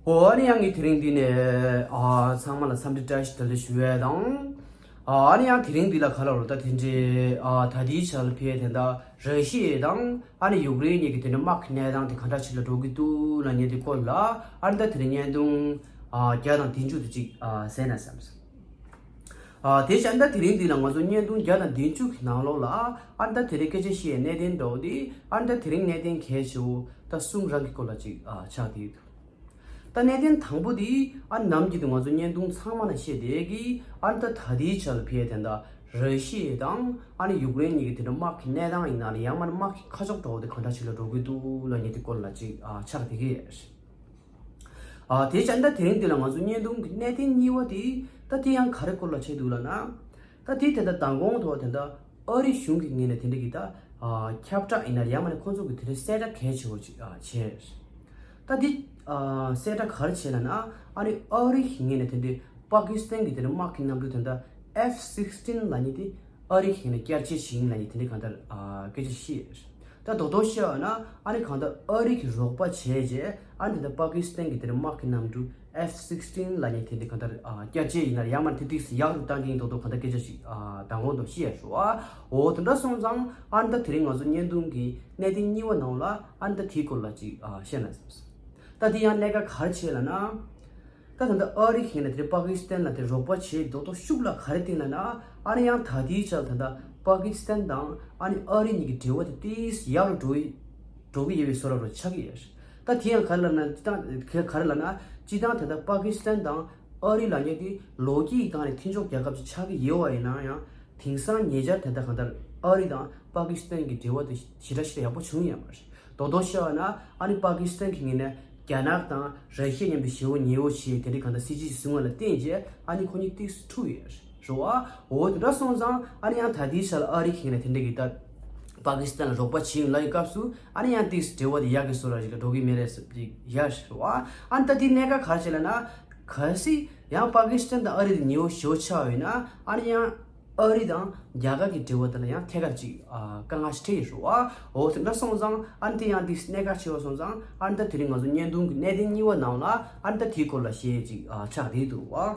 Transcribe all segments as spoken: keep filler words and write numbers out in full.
ཨོ་ཨ་ནི་ཡང་ངས་དེ་རིང་འདི་ནས་ཨ་ཚང་མ་ལ་འཚམས་འདྲི་བཀྲ་ཤིས་བདེ་ལེགས་ཞུ་ཡས་དང་། ཨ་ཨ་ནི་ཡང་དེ་རིང་འདི་ལ་ག་ལ་རོ་ད་དེ་འདྲའི་ཨ་ད་ལྟའི་ཆར་ལ་ཕེ་དེ་འདྲ་ར་ཤི་ཡ་དང་ཨ་ནི་ཡུཀ་རེན་གཉིས་ཀྱི་དེ་འདྲ་དམག་གི་གནས་སྟངས་དེ་ག་འདྲ་ཞིག་ལ་འགྲོ་གི་འདུག་ལབ་མཁན་དེ་སྐོར་ལ་ཨ་ནི་ད་དེ་རིང་བརྙན་ཐུང་ཨ་བརྒྱ་དང་བདུན་ཅུ་དེ་ཅིག་ཨ་གསན་ན་བསམ་སོང་། ཨ་དེ་བྱས་ད་དེ་རིང་འདི་ལ་ང་ཚོ་བརྙན་ཐུང་བརྒྱ་དང་བདུན་ཅུ་གི་ནང་ལོགས་ལ་ཨ་ནི་ད་དེ་རིང་སྐད་ཆ་བཤད་ཡས་གནད་དོན་འདྲ་བོ་དེ་ཨ་ནི་ད་དེ་རིང་གནད་དོན་གལ་ཆེ་བོ་ད་གསུམ་རང་གི་སྐོར་ལ་ཅིག་ཨ་ཆགས་བསྡད་ཡོད་འདུག་ད་གནད་དོན་དང་པོ་དེ་ཨ་ནི་ནམ་རྒྱུན་དུ་ང་ཚོ་བརྙན་ཐུང་ཚང་མ་ལ་བཤད་བསྡད་ཀྱི་ཨ་ནི་ད་ད་ལྟའི་ཆར་ལ་ཕེ་དེ་འདྲ་ར་ཤི་ཡ་དང་ཨ་ནི་ཡུཀ་རེན་གཉིས་ཀྱི་དེ་འདྲ་དམག་གི་གནས་སྟངས་ཡིན་ན་ལ་ཡང་མ་ནི་དམག་གི་ཁ་ཕྱོགས་འདྲ་བོ་དེ་ག་འདྲ་ཞིག་ལ་འགྲོ་གི་འདུག་ལབ་མཁན་དེ་སྐོར་ལ་ཅིག་ཨ་ཆགས་བསྡད་ཀྱི་ཡོད། ཨ་དེ་བྱས་ད་དེ་རིང་འདི་ལ་ང་ཚོ་བརྙན་ཐུང་གི་གནད་དོན་གཉིས་པ་དེ་ད་དེ་ཡང་ག་རེ་སྐོར་ལ་བྱས་འདུག་ལབ་ན། ད་དེ་དེ་འདྲ་མདང་དགོང་ཐོག་དེ་འདྲ་ཨ་རི་གཞུང་གི་ངོས་ནས་དེ་འདྲ་གི་ད་ཨ་ཁྱབ་བསྒྲགས་ཡིན་ན་ཡང་མ་ནས་ཁོང་ཚོ་གི་དེ་འདྲ་གསལ་བསྒྲགས་གལ་ཆེ་བོ་ཅིག་ཨ་བྱས། ད་དེ་ཨ་གསལ་བསྒྲགས་ག་རེ་བྱས་ལབ་ན་ཨ་ནི་ཨ་རི་གི་ངོས་ནས་དེ་འདྲ་པ་ཀི་སི་ཐན་གི་དེ་འདྲ་དམག་གི་གནམ་གྲུ་དེ་འདྲ་ཨེཕ་སིག་སི་ཊིན་ལབ་མཁན་དེ་ཨ་རི་གི་ངོས་ནས་བསྐྱར་བཅོས་བྱས་ཡིན་ལབ་མཁན་དེ་འདྲ་གང་ལྟར་ཨ་སྐད་ཆ་བཤད། ད་རྡོག་རྡོག་བཤད་པ་ན་ཨ་ནི་གང་ལྟར་ཨ་རི་གི་རོགས་པ་བྱས་རྗེས་ཨ་ནི་དེ་འདྲ་པ་ཀི་སི་ཐན་གྱི་དེ་འདྲ་དམག་གི་གནམ་གྲུ་ཨེཕ་སིག་སི་ཊིན་ལབ་མཁན་དེ་འདྲ་གང་ལྟར་ཨ་བསྐྱར་བཅོས་ཡིན་ན་ཡང་མ་དེ་ཏིག་སི་ཡག་རུ་བཏང་གི་ཡིན་མདོག་མདོག་གང་ལྟར་སྐད་ཆ་ཞིག་ཨ་མདང་དགོང་དུ་བཤད་ཡ་ཞུ་བ། འོ་དེ་འདྲ་སོང་ཙང་ཨ་ནི་ད་དེ་རིང་ང་ཚོ་བརྙན་ཐུང་གི་གནད་དོན་གཉིས་པ་ནང་ལ་ཨ་ནི་ད་དེའི་སྐོར་ལ་ཅིག་ཨ་བཤད་ན་བསམ་སོང་། ད་དེ་ཡང་གནད་འགག་ག་རེ་བྱས་ལབ་ན། ད་ད་ལྟ་ཨ་རི་གི་ངོས་ནས་དེ་པ་ཀི་སི་ཐན་ལ་དེ་རོགས་པ་བྱེད་མདོག་མདོག་ཤུགས་ལ་ག་རེ་བསྟན་ལབ་ན། ཨ་ནི་ཡང་ད་ལྟའི་ཆར་ད་ལྟ་པ་ཀི་སི་ཐན་དང་ཨ་ནི་ཨ་རི་གཉིས་ཀྱི་འབྲེལ་བ་དེ་ཏིག་ཙམ་ཡག་རུ་འགྲོ་ཡི་འགྲོ་གི་ཡོད་པའི་བཟོ་འདྲ་རུ་ཆགས་ཀྱི་ཡོད། ད་དེ་ཡང་ག་རེ་ལབ་ན་སྤྱིར་བཏང་ག་རེ་ལབ་ན་སྤྱིར་བཏང་ད་ལྟ་པ་ཀི་སི་ཐན་དང་ཨ་རི་ལབ་མཁན་དེ་ལོ་རྒྱུས་ཀྱི་སྒང་ནས་མཐུན་ཕྱོགས་རྒྱལ་ཁབ་ཅིག་ཆགས་ཀྱི་ཡོད་པ་ཡིན་ན་ཡང་དེང་སང་ཉེ་ཆར་ད་ལྟ་གང་ལྟར་ཨ་རི་དང་པ་ཀི་སི་ཐན་གྱི་འབྲེལ་བ་དེ་ཞེ་དྲག་ཞེ་དྲག་ཡག་པོ་བྱུང་ཡོད་མ་རེད། རྡོག་རྡོག་བཤད་པ་ན་ཨ་ནི་པ་ཀི་སི་ཐན་གྱི་ངོས་ནས་རྒྱ་ནག་དང་ར་ཤི་ཡ་མཉམ་དུ་ཞེ་པོ་ཉེ་པོ་བྱས་དེ་འདྲའི་གང་ལྟར་སྲིད་ཇུས་ཤིག་བཟུང་བ་ལ་བརྟེན་བྱས་ཨ་ནི་ཁོ་གཉིས་ཏིག་ཙམ་འཁྲུག་ཡོད་རེད་བ། འོ་དེ་འདྲ་སོང་ཙང་ཨ་ནི་ཡང་ད་ལྟའི་ཆར་ལ་ཨ་རི་གི་ངོས་ནས་དེ་འདྲ་གི་ད་པ་ཀི་སི་ཐན་ལ་རོགས་པ་བྱེད་ཡོང་ལབ་ཡོད་སྐབས་སུ་ཨ་ནི་ཡང་ཏིག་ཙམ་འབྲེལ་བ་དེ་ཡག་གི་བཟོ་འདྲ་ཞིག་ལ་འགྲོ་གི་མེད་རེད་ཟེར་གྱི་ཡོད་རེད་བ། ཨ་ནི་ད་དེ་གནད་འགག་ག་རེ་བྱས་ལབ་ན་གལ་སྲིད་ཡང་པ་ཀི་སི་ཐན་དང་ཨ་རི་དེ་ཉེ་པོ་ཞེ་པོ་ཆགས་པ་ཡིན་ན་ཨ་ནི་ཡང་ཨ་རི་དང་རྒྱ་གར་གྱི་འབྲེལ་བ་དེ་ལ་ཡང་ཐད་ཀར་ཅིག་ཨ་དཀའ་ངལ་ཞིག་འཕྲད་ཡོད་རེད་བ། འོ་དེ་འདྲ་སོང་ཙང་ཨ་ནི་དེ་ཡང་དེ་གནད་འགག་ཆེ་བ་སོང་ཙང་ཨ་ནི་ད་དེ་རིང་ང་ཚོ་བརྙན་ཐུང་གི་གནད་དོན་གཉིས་པ་ནང་ལ་ཨ་ནི་ད་དེའི་སྐོར་ལ་བཤད་ཅིག་ཨ་ཆགས་བསྡད་འདུག་བ།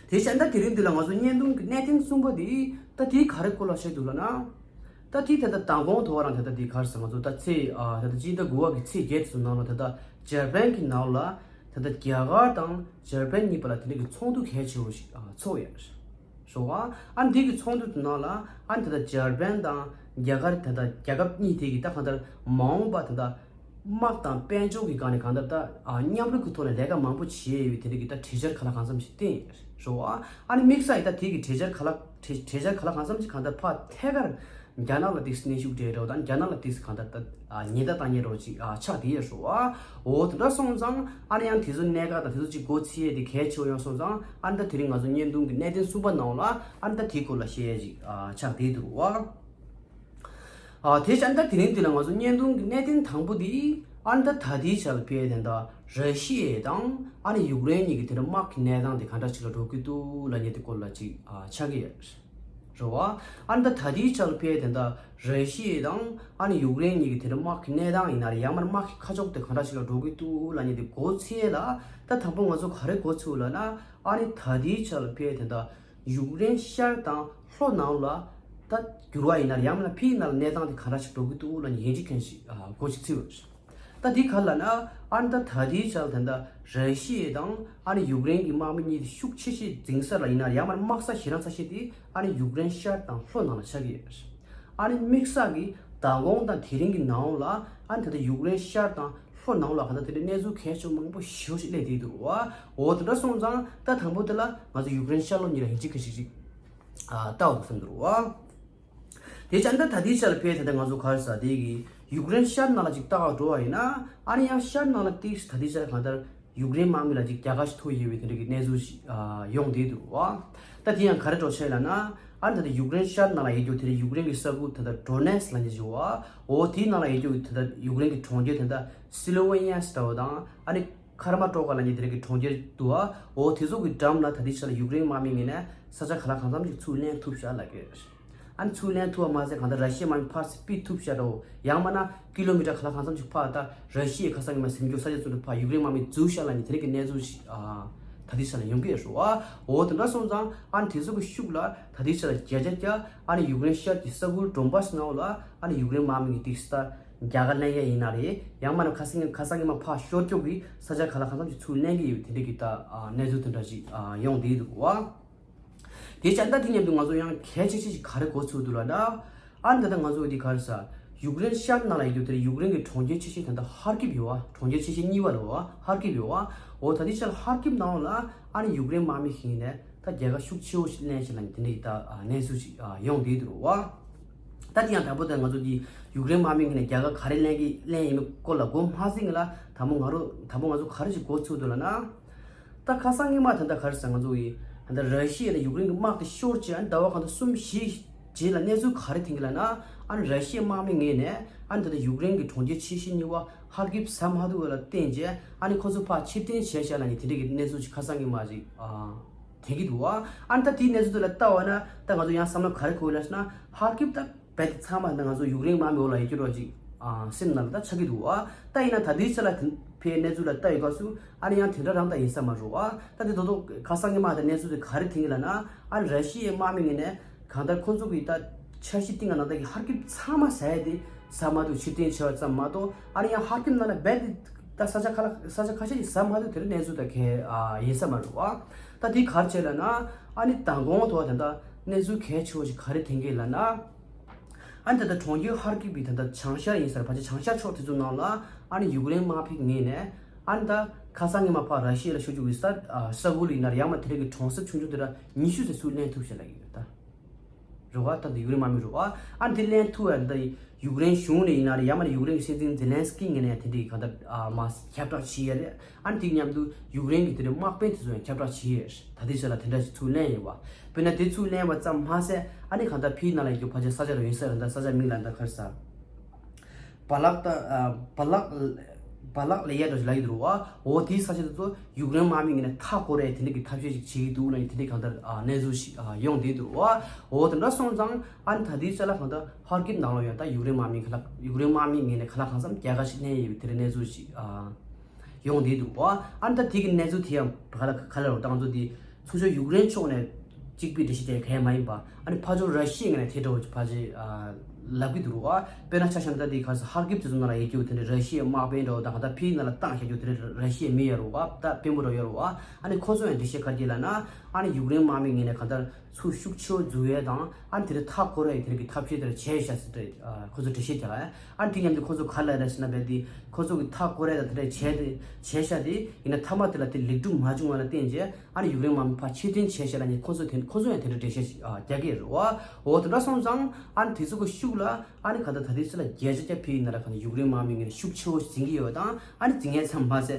དེ་བྱས་ད་དེ་རིང་འདི་ལ་ང་ཚོ་བརྙན་ཐུང་གི་གནད་དོན་གསུམ་པ་དེ་ད་དེའི་ག་རེ་སྐོར་ལ་བཤད་འདུག་ལབ་ན། ད་དེ་ད་ལྟ་མདང་དགོང་དོ་རང་ད་ལྟ་དེ་ག་རེ་ཟེར་ང་ཚོ་ད་ཚེས་ཨ་ད་ལྟ་སྤྱི་ཟླ་དགུ་པ་གི་ཚེས་བརྒྱད་དེ་ཚོ་ནང་ལ་ད་ལྟ་འཇར་པན་གྱི་ནང་ལ་ད་ལྟ་རྒྱ་གར་དང་འཇར་པན་གཉིས་བར་ལ་དེ་འདྲ་གི་ཚོགས་འདུ་གལ་ཆེ་བོ་ཞིག་ཨ་ཚོགས་ཡོད་རེད། རེད་བ། ཨ་འདི་གི་ཚོགས་འདུ་དེ་ནང་ལ་ཨ་ད་ལྟ་འཇར་པན་དང་རྒྱ་གར་ད་ལྟ་རྒྱལ་ཁབ་གཉིས་དེ་གི་ད་གང་ལྟར་མ་འོངས་པ་ད་ལྟ་དམག་དང་དཔལ་འབྱོར་གྱི་སྒང་ནས་གང་ལྟར་ད་ཨ་མཉམ་རུབ་ཀྱི་ཐོག་ནས་ལས་ཀ་མང་པོ་བྱས་ཡོད་པའི་དེ་འདྲ་གི་ད་གྲོས་འཆར་ག་ལ་གང་འཚམ་ཞིག་བཏིང་ཡོད་རེད་བ། ཨ་ནི་དམིགས་བསལ་ཡིན་ད་དེ་གི་གྲོས་འཆར་ག་ལ་གྲོས་གྲོས་འཆར་ག་ལ་གང་འཚམ་ཞིག་གང་ལྟར་ཕར་ཐད་ཀར་རྒྱ་ནག་ལ་ཏིག་ཙམ་གནོན་ཤུགས་སྤྲད་རོགས་དང་རྒྱ་ནག་ལ་ཏིག་ཙམ་གང་ལྟར་ད་ཉེན་བརྡ་བཏང་ཉེན་རོགས་ཅིག་ཆགས་བསྡད་ཡོད་རེད་བ། འོ་དེ་འདྲ་སོང་ཙང་ཨ་ནི་ཡང་དེ་ཚོ་གནད་འགག་དང་དེ་ཚོ་ཅིག་སྒོ་ཕྱེ་ཡས་དེ་གལ་ཆེ་བ་ཡོང་སོང་ཙང་ཨ་ནི་ད་དེ་རིང་ང་ཚོ་བརྙན་ཐུང་གི་གནད་དོན་གསུམ་པ་ནང་ལ་ཨ་ནི་ད་དེའི་སྐོར་ལ་བཤད་ཡས་ཅིག་ཆགས་བསྡད་འདུག་བ། ཨ་དེ་བྱས་ད་དེ་རིང་འདི་ལ་ང་ཚོ་བརྙན་ཐུང་གི་གནད་དོན་དང་པོ་འདི་ཨ་ནི་ད་ད་ལྟའི་ཆར་ལ་ཕེ་དེ་འདྲ་ར་ཤི་ཡ་དང་ཨ་ནི་ཡུཀ་རེན་གཉིས་ཀྱི་དེ་འདྲ་དམག་གི་གནས་སྟངས་དེ་ག་འདྲ་ཞིག་ལ་འགྲོ་གི་འདུག་ལབ་མཁན་དེ་སྐོར་ལ་ཅིག་ཨ་ཆགས་ཀྱི་ཡོད་རེད་བ། ཨ་ནི་ད་ད་ལྟའི་ཆར་ལ་ཕེ་དེ་འདྲ་ར་ཤི་ཡ་དང་ཨ་ནི་ཡུཀ་རེན་གཉིས་ཀྱི་དེ་འདྲ་དམག་གི་གནས་སྟངས་ཡིན་ན་རེད་ཡང་མིན་དམག་གི་ཁ་ཕྱོགས་དེ་ག་འདྲ་ཞིག་ལ་འགྲོ་གི་འདུག་ལབ་མཁན་དེ་སྒོ་ཕྱེ་ལ་ད་དང་པོ་ང་ཚོ་ག་རེ་སྒོ་ཕྱེ་ལབ་ན་ཨ་ནི་ད་ལྟའི་ཆར་ལ་ཕེ་དེ་འདྲ། ཡུཀ་རེན་ཤར་དང་ལྷོ་ནང་ལ་ད་འགྱུར་བ་ཡིན་ན་ཡང་མིན་ཕྱིའི་ནང་ལ་གནས་སྟངས་དེ་ག་འདྲ་ཞིག་འགྲོ་གི་འདུག་ལབ་ནས་ཡིག་འབྲུ་མཁན་ཞིག་སྒོ་ཞིག་ཕྱེ་བ་རེད། ད་འདི་ག་ལབ་ན་ཨ་ནི་ད་ད་ལྟའི་ཆར་ད་ལྟ་ར་ཤི་ཡ་དང་ཨ་ནི་ཡུཀ་རེན་གྱི་དམག་མི་གཉིས་དེ་ཤུགས་ཆེ་ཤོས་འཛིང་ས་ལ་ཡིན་ན་ཡང་མིན་དམག་ས་ཞེ་དྲག་ས་ཤོས་དེ་ཨ་ནི་ཡུཀ་རེན་ཤར་དང་ལྷོ་ནང་ལ་ཆགས་ཀྱི་ཡོད་རེད། ཨ་ནི་དམིགས་བསལ་གྱི་མདང་དགོང་དང་དེ་རིང་གི་ནང་ལ་ཨ་ནི་ད་ལྟ་ཡུཀ་རེན་ཤར་དང་ལྷོ་ནང་ལ་གང་ལྟར་དེ་འདྲའི་གནས་ཚུལ་གལ་ཆེ་མང་པོ་ཞེ་པོ་ཞིག་སླེབས་བསྡད་འདུག་བ། འོ་དེ་འདྲ་སོང་ཙང་ད་དང་པོ་དེ་ལ་ང་ཚོ་ཡུཀ་རེན་ཤར་ལྷོ་གཉིས་ལ་ཡིག་འབྲུ་མཁན་ཞིག་ཅིག་ཨ་ལྟ་བ་འདུག་བསམ་འདུག་བ། དེ་ཙང་ད་ད་ལྟའི་ཆར་ལ་ཕེ་ད་ལྟ་ང་ཚོ་ག་རེ་ཟེར་དེ་གི་ཡུཀ་རེན་ཤར་ནང་ལ་ཅིག་ལྟ་བ་འགྲོ་བ་ཡིན་ན་ཨ་ནི་ཡང་ཤར་ནང་ལ་ཏིག་ད་ལྟའི་ཆར་གང་ལྟར་ཡུཀ་རེན་དམག་མི་ལ་ཅིག་རྒྱལ་ཁ་ཞིག་ཐོབ་ཡོད་པའི་དེ་འདྲ་གི་གནས་ཚུལ་ཞིག་ཨ་ཡོང་བསྡད་འདུག་བ། ད་དེ་ཡང་ག་རེ་འགྲོ་ཆེ་ལབ་ན་ཨ་ནི་ད་ལྟ་ཡུཀ་རེན་ཤར་ནང་ལ་ཡོད་རྒྱུ་དེ་རིང་ཡུཀ་རེན་གི་ས་ཁུལ་ད་ལྟ་ཌོ་ནེ་སི་ལབ་མཁན་ཞིག་བ། འོ་དེའི་ནང་ལ་ཡོད་རྒྱུ་ད་ལྟ་ཡུཀ་རེན་གི་གྲོང་ཁྱེར་ད་ལྟ་སི་ལོ་ཝེ་ནི་ཡ་ཟེར་བ་དང་ཨ་ནི་ཁ་ར་མ་ཏོ་ཀ་ལབ་མཁན་དེ་རིང་གི་གྲོང་ཁྱེར་འདུག་བ། འོ་དེ་ཚོ་གི་འགྲམ་ལ་ད་ལྟའི་ཆར་ལ་ཡུཀ་རེན་དམག་མི་ངོས་ནས་ས་ཆ་ག་ལ་གང་འཚམ་ཞིག་ཚུར་ལེན་ཐུབ་ཤག་ལབ་ཀྱི་ཡོད། ཨ་ནི་ཚུར་ལེན་ཐུབ་པ་མ་ཟད། གང་ལྟར་ར་ཤི་ཡའི་དམག་མི་ཕར་ཚུར་ཕུད་ཐུབ་ཤག་རོ། ཡང་མིན་ན་ཀི་ལོ་མི་ཊར་ག་ལ་གང་འཚམ་ཞིག་ཕར་ད་ར་ཤི་ཡའི་ཁ་སང་ཉི་མ་ཟིན་རྒྱུ་ས་ཆ་ཚོ་ནས་ཕར་ཡུཀ་རེན་དམག་མི་འཛུལ་ཤག་ལབ་ནས་དེ་རིང་གི་གནས་ཚུལ་ཞིག་ཨ་ད་ལྟའི་ཆ་ལ་ཡོང་གི་ཡོད་རེད་བ། འོ་དེ་འདྲ་སོང་ཙང་ཨ་ནི་དེ་ཚོ་གི་ཤུགས་ལ་ད་ལྟའི་ཆ་ལ་བརྒྱ་ཆ་བརྒྱ་ཨ་ནི་ཡུཀ་རེན་ཤར་གྱི་ས་ཁུལ་ཌོན་བྷ་སི་ནང་ལ་ཨ་ནི་ཡུཀ་རེན་དམག་མི་གི་ཏིག་ས་རྒྱལ་ཁ་ལེན་ཡ་ཡིན་ན་རེད། ཡང་མིན་ན་ཁ་སང་ཁ་སང་ཉི་མ་ཕར་ཤོར་རྒྱུ་གི་ས་ཆ་ག་ལ་གང་འཚམ་ཞིག་ཚུར་ལེན་གི་ཡོད། དེ་འདྲ་གི་ད་ཨ་གནས་ཚུལ་དེ་འདྲ་ཞིག་ཨ་ཡོང་བསྡད་འདུག་བ། དེ་བྱས་ད་དེ་མཉམ་དུ་ང་ཚོ་ཡང་གལ་ཆེ་ཤོས་ཤིག་ག་རེ་གོ་ཚུལ་འདུག་ལབ་ན། ཨ་ནི་ད་ལྟ་ང་ཚོ་འདི་ག་རེ་ཟ། ཡུཀ་རེན་ཤར་ནང་ལ་ཡོད་རྒྱུ་དེར་ཡུཀ་རེན་གྱི་གྲོང་ཁྱེར་ཆེ་ཤོས་ད་ལྟ་ཧར་ཀིབ་ཡོད་བ། གྲོང་ཁྱེར་ཆེ་ཤོས་གཉིས་པ་ལ་བ་ཧར་ཀིབ་ཡོད་བ། འོ་ད་དེ་ཆ་ལ་ཧར་ཀིབ་ནང་ལ་ཨ་ནི་ཡུཀ་རེན་དམག་མི་ཞིག་ནས་ད་རྒྱལ་ཁ་ཤུགས་ཆེ་བོ་ཞིག་ལེན་ཞིག་ལ་ནི་དེ་འདྲའི་ད་གནས་ཚུལ་ཞིག་ཡོང་བསྡད་འདུག་བ། ད་དེ་ཡང་དང་པོ་ད་ང་ཚོ་འདི་ཡུཀ་རེན་དམག་མི་ངོས་ནས་རྒྱལ་ཁ་ག་རེ་ལེན་གི་ལེན་ཡིན་མིན་སྐོར་ལ་གོ་མ་ཟིན་གི་ལ་དང་པོ་ང་རོ་དང་པོ་ང་ཚོ་ག་རེ་ཞིག་གོ་ཚུལ་འདུག་ལབ་ན། ད་ཁ་སང་ཉི་མ་ད་ལྟ་ག་རེ་ཟ། ང་ཚོ་ཡི་ད་ལྟ་ར་ཤི་ཡ་ནས་ཡུཀ་རེན་གྱི་དམག་དེ་ཤོར་རྗེས་ཨ་ནི་ཟླ་བ་གང་ད་གསུམ་བཞི་རྗེས་ལ་གནས་ཚུལ་ག་རེ་ཐོན་གི་ལབ་ན། ཨ་ནི་ར་ཤི་ཡའི་དམག་མི་ངོས་ནས་ཨ་ནི་ད་ལྟ་ཡུཀ་རེན་གྱི་གྲོང་ཁྱེར་ཆེ་ཤོས་གཉིས་པ་ཧར་ཀིབ་ཟ་མ་ཐུབ་པ་ལ་བརྟེན་རྗེས་ཨ་ནི་ཁོ་ཚོ་ཕར་ཕྱིར་འཐེན་བྱས་ཤག་ལབ་ནས་དེ་འདྲ་གི་གནས་ཚུལ་ཞིག་ཁ་སང་ཉི་མ་ཞིག་ཨ་ཐོན་གི་འདུག་བ། ཨ་ནི་ད་དེའི་གནས་ཚུལ་དེ་ལ་ལྟ་བ་ན་ད་ང་ཚོ་ཡང་བསམ་བློ་ག་རེ་འཁོར་ལབ་ན། ཧར་ཀིབ་ད་རྦད་དེ་ཚང་མ་ད་ང་ཚོ་ཡུཀ་རེན་དམག་མི་འོག་ལ་ཡོད་རྒྱུ་རོ་ཅིག་ཨ་སེམས་ནང་ལ་ད་ཆགས་ཀྱི་འདུག་བ། ད་ཡིན་ན་ད་དུས་ཚོད་ལ་དེ་ཕའི་གནས་ཚུལ་ལ་ལྟ་ཡི་སྐབས་སུ་ཨ་ནི་ཡང་དེ་འདྲ་རང་ད་ཡིན་ས་མ་རེད་བ། ད་དེ་ད་དུང་ཁ་སང་ཉི་མ་ད་གནས་ཚུལ་དེ་ག་རེ་ཐོན་གི་ལབ་ན། ཨ་ནི་ར་ཤི་ཡའི་དམག་མི་ངོས་ནས་གང་ལྟར་ཁོ་ཚོ་གི་ད་འཆར་གཞི་སྟེང་གི་ནང་ད་གི་ཧར་ཀིབ་ཚང་མ་ཟ་ཡ་དེ་ཟ་མ་ཐུབ། ཕྱིར་འཐེན་བྱས་པ་ཙམ་མ་གཏོགས་ཨ་ནི་ཡང་ཧར་ཀིབ་ནང་ལ་རྦད་དེ་ད་ས་ཆ་ཁ་ལ་ས་ཆ་ཁ་ཤས་ཤིག་ཟ་མ་ཐུབ། དེ་འདྲ་གནས་ཚུལ་ད་ག་ཨ་ཡིན་ས་མ་རེད་བ། ད་དེ་ག་རེ་བྱས་ལབ་ན། ཨ་ནི་མདང་དགོང་ཐོག་ད་ལྟ་གནས་ཚུལ་གལ་ཆེ་བོ་ཞིག་ག་རེ་ཐོན་གི་ལབ་ན། ཨ་ནི་ད་ལྟ་གྲོང་ཁྱེར་ཧར་ཀིབ་ཀྱི་ད་ལྟ་བྱང་ཤར་ཡིན་ས་རེད། ཕལ་ཆེར་བྱང་ཤར་ཕྱོགས་དེ་ཚོ་ནང་ལ་ཨ་ནི་ཡུཀ་རེན་དམག་མི་ངོས་ནས་ཨ་ནི་ད་ཁ་སང་ཉི་མ་ཕར་ར་ཤི་ཡ་ལ་ཤོར་རྒྱུ་གི་ས་ཨ་ས་ཁུལ་ཡིན་ན་རེད། ཡང་མིན་དེ་རིང་གི་གྲོང་གསེབ་ཆུང་ཆུང་དེ་འདྲ་ཉི་ཤུ་ཙམ་ཚུར་ལེན་ཐུབ་ཤག་ལབ་ཀྱི་ཡོད་ད། རེད་བ། ད་ལྟ་ཡུཀ་རེན་དམག་མི་རེད་བ། ཨ་ནི་དེ་ལེན་ཐུབ་ཡ་ད་ཡུཀ་རེན་གཞུང་ནས་ཡིན་ན་རེད། ཡང་མིན་ཡུཀ་རེན་གྱི་སྲིད་འཛིན་ཛེ་ལན་སི་ཀི་ངོས་ནས་དེ་འདྲའི་གང་ལྟར་ཨ་མ་ཁྱབ་བསྒྲགས་བྱས་ཡ་རེད། ཨ་ནི་དེ་མཉམ་དུ་ཡུཀ་རེན་གྱི་དེ་འདྲའི་དམག་དཔོན་དེ་ཚོ་ཡང་ཁྱབ་བསྒྲགས་བྱས་ཡོད། ད་ལྟའི་ཆ་ལ་དེ་འདྲ་ཞིག་ཚུར་ལེན་ཡོད་བ། དཔེར་ན་དེ་ཚུར་ལེན་པ་ཙམ་མ་ཟད་ཨ་ནི་གང་ལྟར་ཕིའི་ནང་ལ་ཡོད་རྒྱུ་ཕལ་ཆེར་ས་ཆ་རུ་ཡིན་ས་རེད། ད་ས་ཆ་མིང་ལ་ད་ག་རེ་ཟ། བ་ལག་ད་ཨ་བ་ལག་བ་ལག་ལེ་ཡ་འདྲ་ཞིག་ལབ་ཀྱི་འདུག་བ། འོ་དེའི་ས་ཆ་དེ་ཚོ་ཡུཀ་རེན་དམག་མི་ངོས་ནས་མཐའ་བསྐོར་ཡ་དེ་འདྲ་གི་ཐབས་ཤེས་ཤིག་བྱེད་ཀྱི་འདུག་ལབ་ནས་དེ་འདྲ་གང་ལྟར་ཨ་གནས་ཚུལ་ཞིག་ཨ་ཡོང་བསྡད་འདུག་བ། འོ་དེ་འདྲ་སོང་ཙང་ཨ་ནི་ད་ལྟའི་ཆ་ལ་གང་ལྟར་ཧར་ཀིབ་ནང་ལ་ཡང་ད་ཡུཀ་རེན་དམག་མི་ག་ལ་ཡུཀ་རེན་དམག་མི་ངོས་ནས་ག་ལ་གང་འཚམ་རྒྱལ་ཁ་ཞིག་ལེན་ཡོད་པའི་དེ་འདྲ་གནས་ཚུལ་ཞིག་ཨ་ཡོང་བསྡད་འདུག་བ། ཨ་ནི་ད་དེ་གི་གནས་ཚུལ་དེ་ཡང་ག་ལ་ག་ལ་རུ་ད་ང་ཚོ་དེ། ཚུར་ཕྱོགས་ཡུཀ་རེན་ཕྱོགས་ནས་གཅིག་པའི་འགྲེལ་བཤད་དེ་གང་ཡང་མ་ཡིན་པ། ཨ་ནི་ཕར་ཕྱོགས་ར་ཤི་ཡའི་ངོས་ནས་དེ་འདྲ་བོ་ཅིག་ཕར་ཅིག་ཨ་ལབ་ཀྱི་འདུག་རུ་བ། དཔེར་ན་ཆ་བཞག་ན་ད་དེ་ག་རེ་ཟ། ཧར་ཀིབ་དེ་ཚོ་ནང་ལ་ཡོད་རྒྱུ་དེ་འདྲ་ར་ཤི་ཡའི་དམག་དཔོན་འདྲ་བོ་དང་། གང་ལྟར་ཕིའི་ནང་ལ་བཏང་བཞག་རྒྱུ་དེ་འདྲ་ར་ཤི་ཡའི་མི་ཡོད་རུ་བ། ད་དཔོན་པོ་འདྲ་བོ་ཡོད་རུ་བ། ཨ་ནི་ཁོ་ཚོ་ཡང་འགྲེལ་བཤད་ག་རེ་བྱས་ལབ་ན། ཨ་ནི་ཡུཀ་རེན་དམག་མི་ངོས་ནས་གང་ལྟར་ཚུར་ཤུགས་ཆེ་བོ་འཛུལ་ཡས་དང་། ཨ་ནི་དེ་འདྲ་མཐའ་བསྐོར་ཡས་དེ་འདྲ་གི་ཐབས་ཤེས་དེ་འདྲ་བྱས་ཤག་ཟེར་ཏེ་ཨ་ཁོ་ཚོ་འགྲེལ་བཤད་རྒྱག་ཨ་ནི་དེ་མཉམ་དུ་ཁོ་ཚོ་ག་རེ་ལབ་རེད་ཟེར་ན། རྦད་དེ་ཁོ་ཚོ་གི་མཐའ་བསྐོར་ཡས་དང་དེ་འདྲ་བྱས་ཏེ་བྱས་ཤག་དེ་ཡིན་ན་མཐའ་མ་དེ་ལ་དེ་ལེགས་གྲུབ་མ་བྱུང་བ་ལ་བརྟེན་བྱས་ཨ་ནི་ཡུཀ་རེན་དམག་མི་ཕར་ཕྱིར་འཐེན་བྱས་ཤག་ལབ་ནས་ཁོ་ཚོ་དེ་ཁོ་ཚོ་ཡང་དེ་འདྲ་འགྲེལ་བཤད་ཞིག་ཨ་རྒྱག་གི་རེད་བ། འོ་དེ་འདྲ་སོང་ཙང་ཨ་ནི་དེ་ཚོ་གི་ཤུགས་ལ་ཨ་ནི་གང་ལྟར་ད་ལྟའི་ཆ་ལ་བརྒྱ་ཆ་བརྒྱ་ཕིའི་ནང་ལ་གང་ལྟར་ཡུཀ་རེན་དམག་མི་ངོས་ནས་ཤུགས་ཆེ་བོ་འཛིན་གྱི་ཡོད་པ་དང་། ཨ་ནི་འཛིན་མཁན་ཚང་མ་ཟད་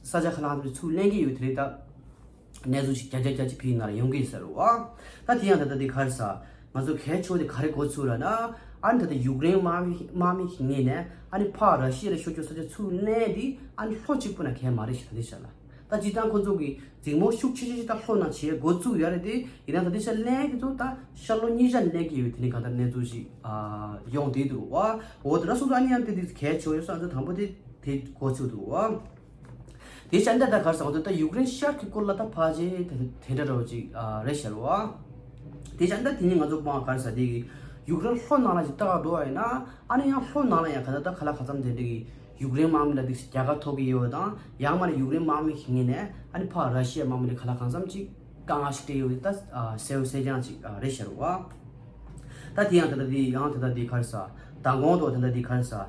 ས་ཆ་ཁ་ལ་ཚུར་ལེན་གྱི་ཡོད་དེ་རེད་ད། གནས་ཚུལ་ཞིག་བརྒྱ་ཆ་བརྒྱ་ཅིག་ཕིའི་ནང་ལ་ཡོང་གི་ཡོད་ས་རེད་བ། ད་དེ་ཡང་ད་ལྟ་དེ་ག་རེ་ཟ། ང་ཚོ་གལ་ཆེ་བ་དེ་ག་རེ་གོ་ཚུལ་ལབ་ན། ཨ་ནི་ད་ལྟ་ཡུཀ་རེན་དམག་མི་དམག་མི་ཞིག་ངོས་ནས་ཨ་ནི་ཕར་ར་ཤི་ཡ་ལ་ཤོར་རྒྱུ་ས་ཆ་ཚུར་ལེན་དེ་ཨ་ནི་ལྷོ་གཅིག་པུ་ན་གལ་མ་རེད་ཞེས་ད་ལྟའི་ཆ་ལ། ད་སྤྱིར་བཏང་ཁོ་ཚོ་གི་འཛིང་མོ་ཤུགས་ཆེ་ཆེ་ཞིག་ད་ལྷོ་ན་བྱེད་འགོ་བཙུགས་ཡོད་རེད་དེ། ཡིན་ན་ད་ལྟའི་ཆ་ལེན་དེ་ཚོ་ད་ཤར་ལྷོ་གཉིས་ཆ་ལེན་གྱི་ཡོད། དེ་ནི་གང་ལྟར་གནས་ཚུལ་ཞིག་ཨ་ཡོང་བསྡད་འདུག་བ། འོ་དེ་འདྲ་སོང་ཙང་ཨ་ནི་ཡང་དེ་དེ་གལ་ཆེ་བ་ཡོད་ས། ང་ཚོ་དང་པོ་དེ་དེ་གོ་ཚུལ་འདུག་བ། དེ་བྱས་ན་ད་ག་རེ་ཟ། ང་ཚོ་ད་ཡུཀ་རེན་ཤར་གྱི་སྐོར་ལ་ད་ཕལ་ཆེར་དེ་དེ་འདྲ་འདྲ་བོ་ཅིག་ཨ་རེད་ཤག་རེད་བ། དེ་བྱས་ན་ད་དེ་ནི་ང་ཚོ་དཔང་ག་རེ་ཟ། དེ་གི་ཡུཀ་རེན་ལྷོ་ནང་ལ་ཅིག་ལྟ་ག་འགྲོ་བ་ཡིན་ན། ཨ་ནི་ཡང་ལྷོ་ནང་ལ་ཡང་ག་ད་ད་ག་ལ་ག་ཙམ་དེ་འདྲ་གི་ཡུཀ་རེན་དམག་མི་ལ་དེ་རྒྱལ་ཁ་ཐོབ་ཀྱི་ཡོད་པ་དང་། ཡང་མིན་ན་ཡུཀ་རེན་དམག་མི་ཞིག་ངོས་ནས་ཨ་ནི་ཕར་ར་ཤི་ཡ་དམག་མི་ལ་ག་ལ་གང་འཚམ་ཅིག་དཀའ་ངལ་ཞིག་སྤྲད་ཡོད་པ་ད་ཨ་གསལ་པོ་གསལ་རྐྱང་ཅིག་ཨ་རེད་ཤག་རེད་བ། ད་དེ་ཡང་ད་ལྟ་དེ་ཡང་ད་ལྟ་དེ་ག་རེ་ཟ། མདང་དགོང་དུ་ད་ལྟ་དེ་ག་རེ་ཟ།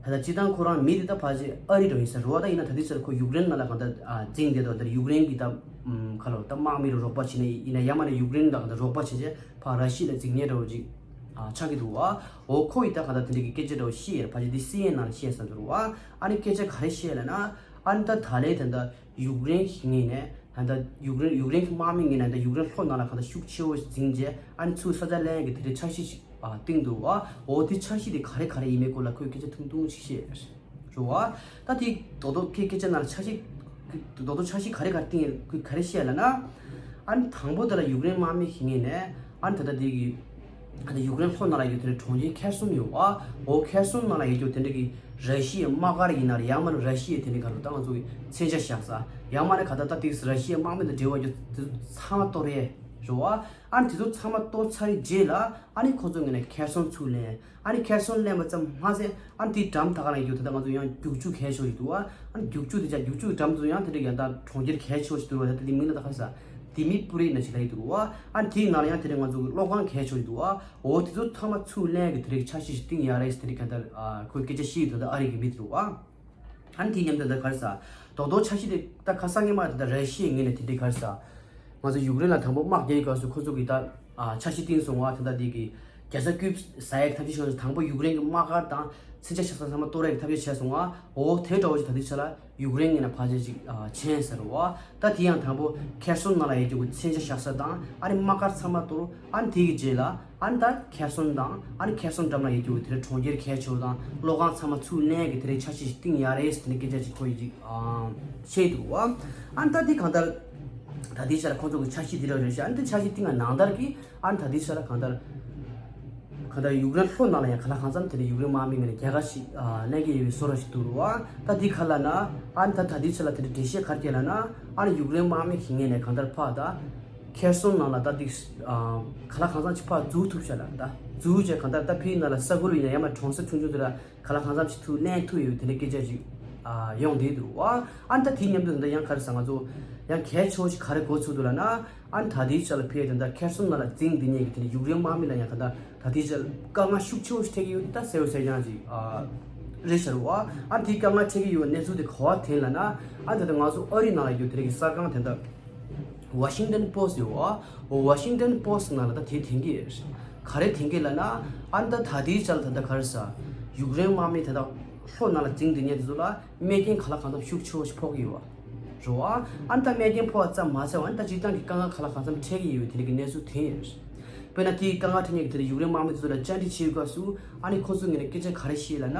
ད་ལྟ་སྤྱིར་བཏང་ཁོ་རང་མི་དེ་ད་ཕལ་ཆེར་ཨ་རི་འདྲ་ཡིན་ས་རེད་བ། ད་ཡིན་ན་ད་ལྟའི་ཆར་ཁོ་ཡུཀ་རེན་ནང་ལ་གང་ལྟར་ཨ་འཛིང་བསྡད་དོ། ད་ཡུཀ་རེན་གྱི་ད་ཨམ་ཁ་ལོ་ད་དམག་མི་རུ་རོགས་པ་བྱེད་ནས་ཡིན་ན། ཡང་མིན་ན་ཡུཀ་རེན་ལ་གང་ལྟར་རོགས་པ་བྱེད་བྱས་ཕར་ར་ཤི་ཡ་ལ་འཛིང་ཉེན་འདྲ་བོ་ཅིག་ཨ་ཆགས་ཀྱི་འདུག་བ། འོ་ཁོ་ཡིས་ད་གང་ལྟར་དེ་འདྲ་གི་སྐད་ཆ་འདྲ་བོ་བཤད་ཡོད་རེད། ཕལ་ཆེར་འདི་སི་ཨེན་ཨེན་ནང་ལ་བཤད་ས་འདུག་རེད་བ། ཨ་ནི་སྐད་ཆ་ག་རེ་བཤད་ལབ་ན། ཨ་ནི་ད་ད་ལན་ད་ལྟ་ཡུཀ་རེན་ཞིག་ངོས་ནས་ད་ལྟ་ཡུཀ་རེན་ཡུཀ་རེན་གྱི་དམག་མི་ངོས་ནས་ད་ཡུཀ་རེན་ལྷོ་ནང་ལ་གང་ལྟར་ཤུགས་ཆེ་བོ་ཞིག་འཛིང་བྱས་ཨ་ནི་ཚུར་ས་ཆ་ལེན་ཡག་གི་དེ་འདྲའི་འཆར་གཞི་ཞིག་ཨ་བཏིང་འདུག་བ། འོ་དེ་འཆར་གཞི་དེ་ག་རེ་ག་རེ་ཡིན་མིན་སྐོར་ལ་ཁོས་སྐད་ཆ་ཐུང་ཐུང་ཞིག་བཤད་རེད་བ། ད་དེ་རྡོག་རྡོག་ཁོས་སྐད་ཆ་ནང་ལ་འཆར་གཞི་རྡོག་རྡོག་འཆར་གཞི་ག་རེ་ག་རེ་བཏིང་ཡོད། ཁོས་ག་རེ་བཤད་ལབ་ན། ཨ་ནི་དང་པོ་དེ་ལ་ཡུཀ་རེན་དམག་མི་ཞིག་ངོས་ནས་ཨ་ནི་ད་ལྟ་དེ་གི་ ད་ཡུཀ་རེན་ལྷོ་ནང་ལ་ཡོད་དེ་འདྲའི་གྲོང་ཁྱེར་ཁེར་སོན་ཡོད་པ། འོ་ཁེར་སོན་ནང་ལ་ཡོད་རྒྱུ་དེ་འདྲ་གི་ར་ཤི་ཡའི་དམག་སྒར་ཡིན་ན་རེད། ཡང་མིན་ན་ར་ཤི་ཡའི་དེ་འདྲའི་ག་རེ་ད་ང་ཚོ་གི་མཚོན་ཆ་བཞག་ས། ཡང་མིན་ན་ག་ད་ད་ཏིག་ར་ཤི་ཡའི་དམག་མི་དང་འབྲེལ་བ་ཡོད་དེ་ཚོ་ཚང་མ་གཏོར་རེད། རེད་བ། ཨ་ནི་དེ་ཚོ་ཚང་མ་གཏོར་ཚར་རྗེས་ལ་ཨ་ནི་ཁོ་ཚོ་ངོས་ནས་ཁེར་སོན་ཚུར་ལེན། ཨ་ནི་ཁེར་སོན་ལེན་པ་ཙམ་མ་ཟད་ཨ་ནི་དེའི་འགྲམ་ད་ག་ལ་ཡོད་དེ་ད་ང་ཚོ་ཡང་རྒྱུག་ཆུ་གལ་ཆེ་བ་ཞིག་འདུག་བ། ཨ་ནི་རྒྱུག་ཆུ་དེ་ཅག་རྒྱུག་ཆུ་གི་འགྲམ་དུ་ཡང་དེ་འདྲ་ཡང་ད་གྲོང་ཁྱེར་གལ་ཆེ་བ་ཞིག་འདུག་བ། ད་དེ་མིང་ལ་ད་ག་ས་དེ་མི་པུ་རི་ན་ཞིག་ལ་ཡོད་འདུག་བ། ཨ་ནི་དེའི་ནང་ལ་ཡང་དེ་འདྲ་ང་ཚོ་གི་གློག་ཁང་གལ་ཆེ་བ་ཞིག་འདུག་བ། འོ་དེ་ཚོ་ཚང་མ་ཚུར་ལེན་གི་དེ་འདྲ་འཆར་གཞི་ཞིག་བཏིང་ཡ་རེད་ཟེར་དེ་འདྲ་ག་ད་ཁོས་སྐད་ཆ་བཤད་ཡོད་དུས་ད་ཨ་རི་གི་མི་དེ་འདུག་བ། ཨ་ནི་དེའི་མཉམ་དུ་ད་ག་རེ་ཟ། རྡོག་རྡོག་འཆར་གཞི་དེ་ད་ཁ་སང་ཉི་མ་དེ་ད་ར་ཤི་ཡའི་ངོས་ནས་དེ་འདྲའི་ག་རེ་ཟ། ང་ཚོ་ཡུཀ་རེན་ལ་དང་པོ་དམག་རྒྱག་ཡའི་སྐབས་སུ་ཁོ་ཚོ་གིས་ད་ཨ་འཆར་གཞི་བཏིང་སོང་བ། དེ་ད་དེ་གི་རྒྱལ་ས་ཀིབ་ཟ་ཡའི་ཐབས་ཤེས་བྱུང་། དང་པོ་ཡུཀ་རེན་གི་དམག་སྒར་དང་མཚོན་ཆ་ཆགས་ས་ཚང་མ་གཏོར་ཡའི་ཐབས་ཤེས་བྱས་སོང་བ། འོ་དེ་འདྲ་བོ་ཞིག་ད་ལྟའི་ཆ་ལ་ཡུཀ་རེན་ངོས་ནས་ཕལ་ཆེར་ཅིག་ཨ་བྱས་ཟེར་བ། ད་དེ་ཡང་དང་པོ་ཁེར་སོན་ནང་ལ་ཡོད་རྒྱུ་གི་མཚོན་ཆ་བཞག་ས་དང་ཨ་ནི་དམག་སྒར་ཚང་མ་གཏོར། ཨ་ནི་དེ་གི་རྗེས་ལ། ཨ་ནི་ད་ཁེར་སོན་དང་ཨ་ནི་ཁེར་སོན་འགྲམ་ལ་ཡོད་རྒྱུ་དེ་འདྲ་གྲོང་ཁྱེར་གལ་ཆེ་བ་དང་གློག་ཁང་ཚང་མ་ཚུར་ལེན་གི་དེ་འདྲའི་འཆར་གཞི་ཞིག་བཏིང་ཡ་རེད་ཟེར་དེ་འདྲའི་སྐད་ཆ་ཞིག་ཁོ་ཡིས་ཅིག་ཨ་བཤད་འདུག་བ། ཨ་ནི་ད་འདི་གང་ལྟར་ད་ལྟའི་ཆ་ལ་ཁོང་ཚོ་གི་འཆར་གཞི་འདི་འདྲ་རེད་ཤག་ཨ་ནི་དེ་འཆར་གཞི་བཏིང་བ་ནང་ལྟར་གྱི་ཨ་ནི་ད་ལྟའི་ཆ་ལ་གང་ལྟར་གང་ལྟར་ཡུཀ་རེན་ལྷོ་ནང་ལ་ཡང་ག་ལ་གང་འཚམ་དེ་འདྲ་ཡུཀ་རེན་དམག་མི་ངོས་ནས་རྒྱལ་ཁ་ཞིག་ཨ་ལེན་གི་ཡོད་པའི་བཟོ་འདྲ་ཞིག་འདུག་རེད་བ། ད་འདི་ག་ལབ་ན་ཨ་ནི་ད་ད་ལྟའི་ཆ་ལ་དེ་འདྲ་འགྲེལ་བཤད་ག་རེ་བྱས་ལབ་ན་ཨ་ནི་ཡུཀ་རེན་དམག་མི་གི་ངོས་ནས་གང་ལྟར་ཕར་ད། ཁེར་སོན་ནང་ལ་ད་ཏིག་ཨ་ག་ལ་གང་འཚམ་ཅིག་ཕར་འཛུལ་ཐུབ་ཤག་ལ། ད་འཛུལ་བྱས་གང་ལྟར་ད་ཕའི་ནང་ལ་ས་ཁུལ་ཡིན་ན་ཡང་མ་གྲོང་གསེབ་ཆུང་ཆུང་དེ་ལ་ག་ལ་གང་འཚམ་ཅིག་ཐུག་ལེན་ཐུབ་ཡོད་དེ་འདྲ་སྐད་ཆ་ཅིག་ཨ་ཡོང་བསྡད་འདུག་བ། ཨ་ནི་ད་དེའི་མཉམ་དུ་ད་ཡང་ག་རེ་ཟ། ང་ཚོ་ཡང་གལ་ཆེ་བ་ཞིག་ག་རེ་གོ་ཚུགས་འདུག་ལབ་ན། ཨ་ནི་ད་ལྟའི་ཆ་ལ་ཕའི་ད་ལྟ་ཁེར་སོན་ནང་ལ་འཛིང་བསྡད་མཁན་གྱི་དེ་འདྲ་ཡུཀ་རེན་དམག་མི་ལ་ཡང་གང་ལྟར་ད་ལྟའི་ཆ་ལ་དཀའ་ངལ་ཤུགས་ཆེ་བོ་ཞིག་འཕྲད་ཀྱི་ཡོད་ད་གསལ་བོ་གསལ་རྐྱང་ཅིག་ཨ་རེད་ཤག་རེད་བ། ཨ་ནི་དེའི་དཀའ་ངལ་འཕྲད་ཀྱི་ཡོད་གནས་ཚུལ་དེ་ག་པར་ཐོན་ལབ་ན། ཨ་ནི་ད་ལྟ་ང་ཚོ་ཨ་རི་ནང་ལ་ཡོད་དེ་འདྲ་གི་གསར་ཁང་དེ་འདྲ། Washington Post ཡོད་བ། འོ་Washington Post ནང་ལ་ད་དེ་ཐོན་གྱི་ཡོད། ག་རེ་ཐོན་གྱི་ལབ་ན། ཨ་ནི་ད་ད་ལྟའི་ཆར་ད་ལྟ་ག་རེ་ཟ། ཡུཀ་རེན་དམག་མི་ད་ལྟ་ལྷོ་ནང་ལ་འཛིང་བསྡད་མཁན་དེ་ཚོ་ལ་རྨས་སྐྱོན་ག་ལ་གང་འཚམ་ཤུགས་ཆེ་བོ་ཞིག་ཕོག་གི་ཡོད་བ། རེད་བ། ཨ་ནི་ད་རྨས་སྐྱོན་ཕོག་པ་ཙམ་མ་ཟད་བ། ཨ་ནི་ད་སྤྱིར་བཏང་གི་དཀའ་ངལ་ག་ལ་གང་འཚམ་འཕྲད་ཀྱི་ཡོད་པའི་དེ་འདྲ་གི་གནས་ཚུལ་ཐོན་ཡོད། དཔེར་ན་དེའི་དཀའ་ངལ་འཕྲད་མཁན་གྱི་དེ་འདྲ་ཡུཀ་རེན་དམག་མི་དེ་ཚོ་ལ་བཅར་འདྲི་བྱེད་པའི་སྐབས་སུ་ཨ་ནི་ཁོ་ཚོའི་ངོས་ནས་སྐད་ཆ་ག་རེ་བཤད་ལབ་ན།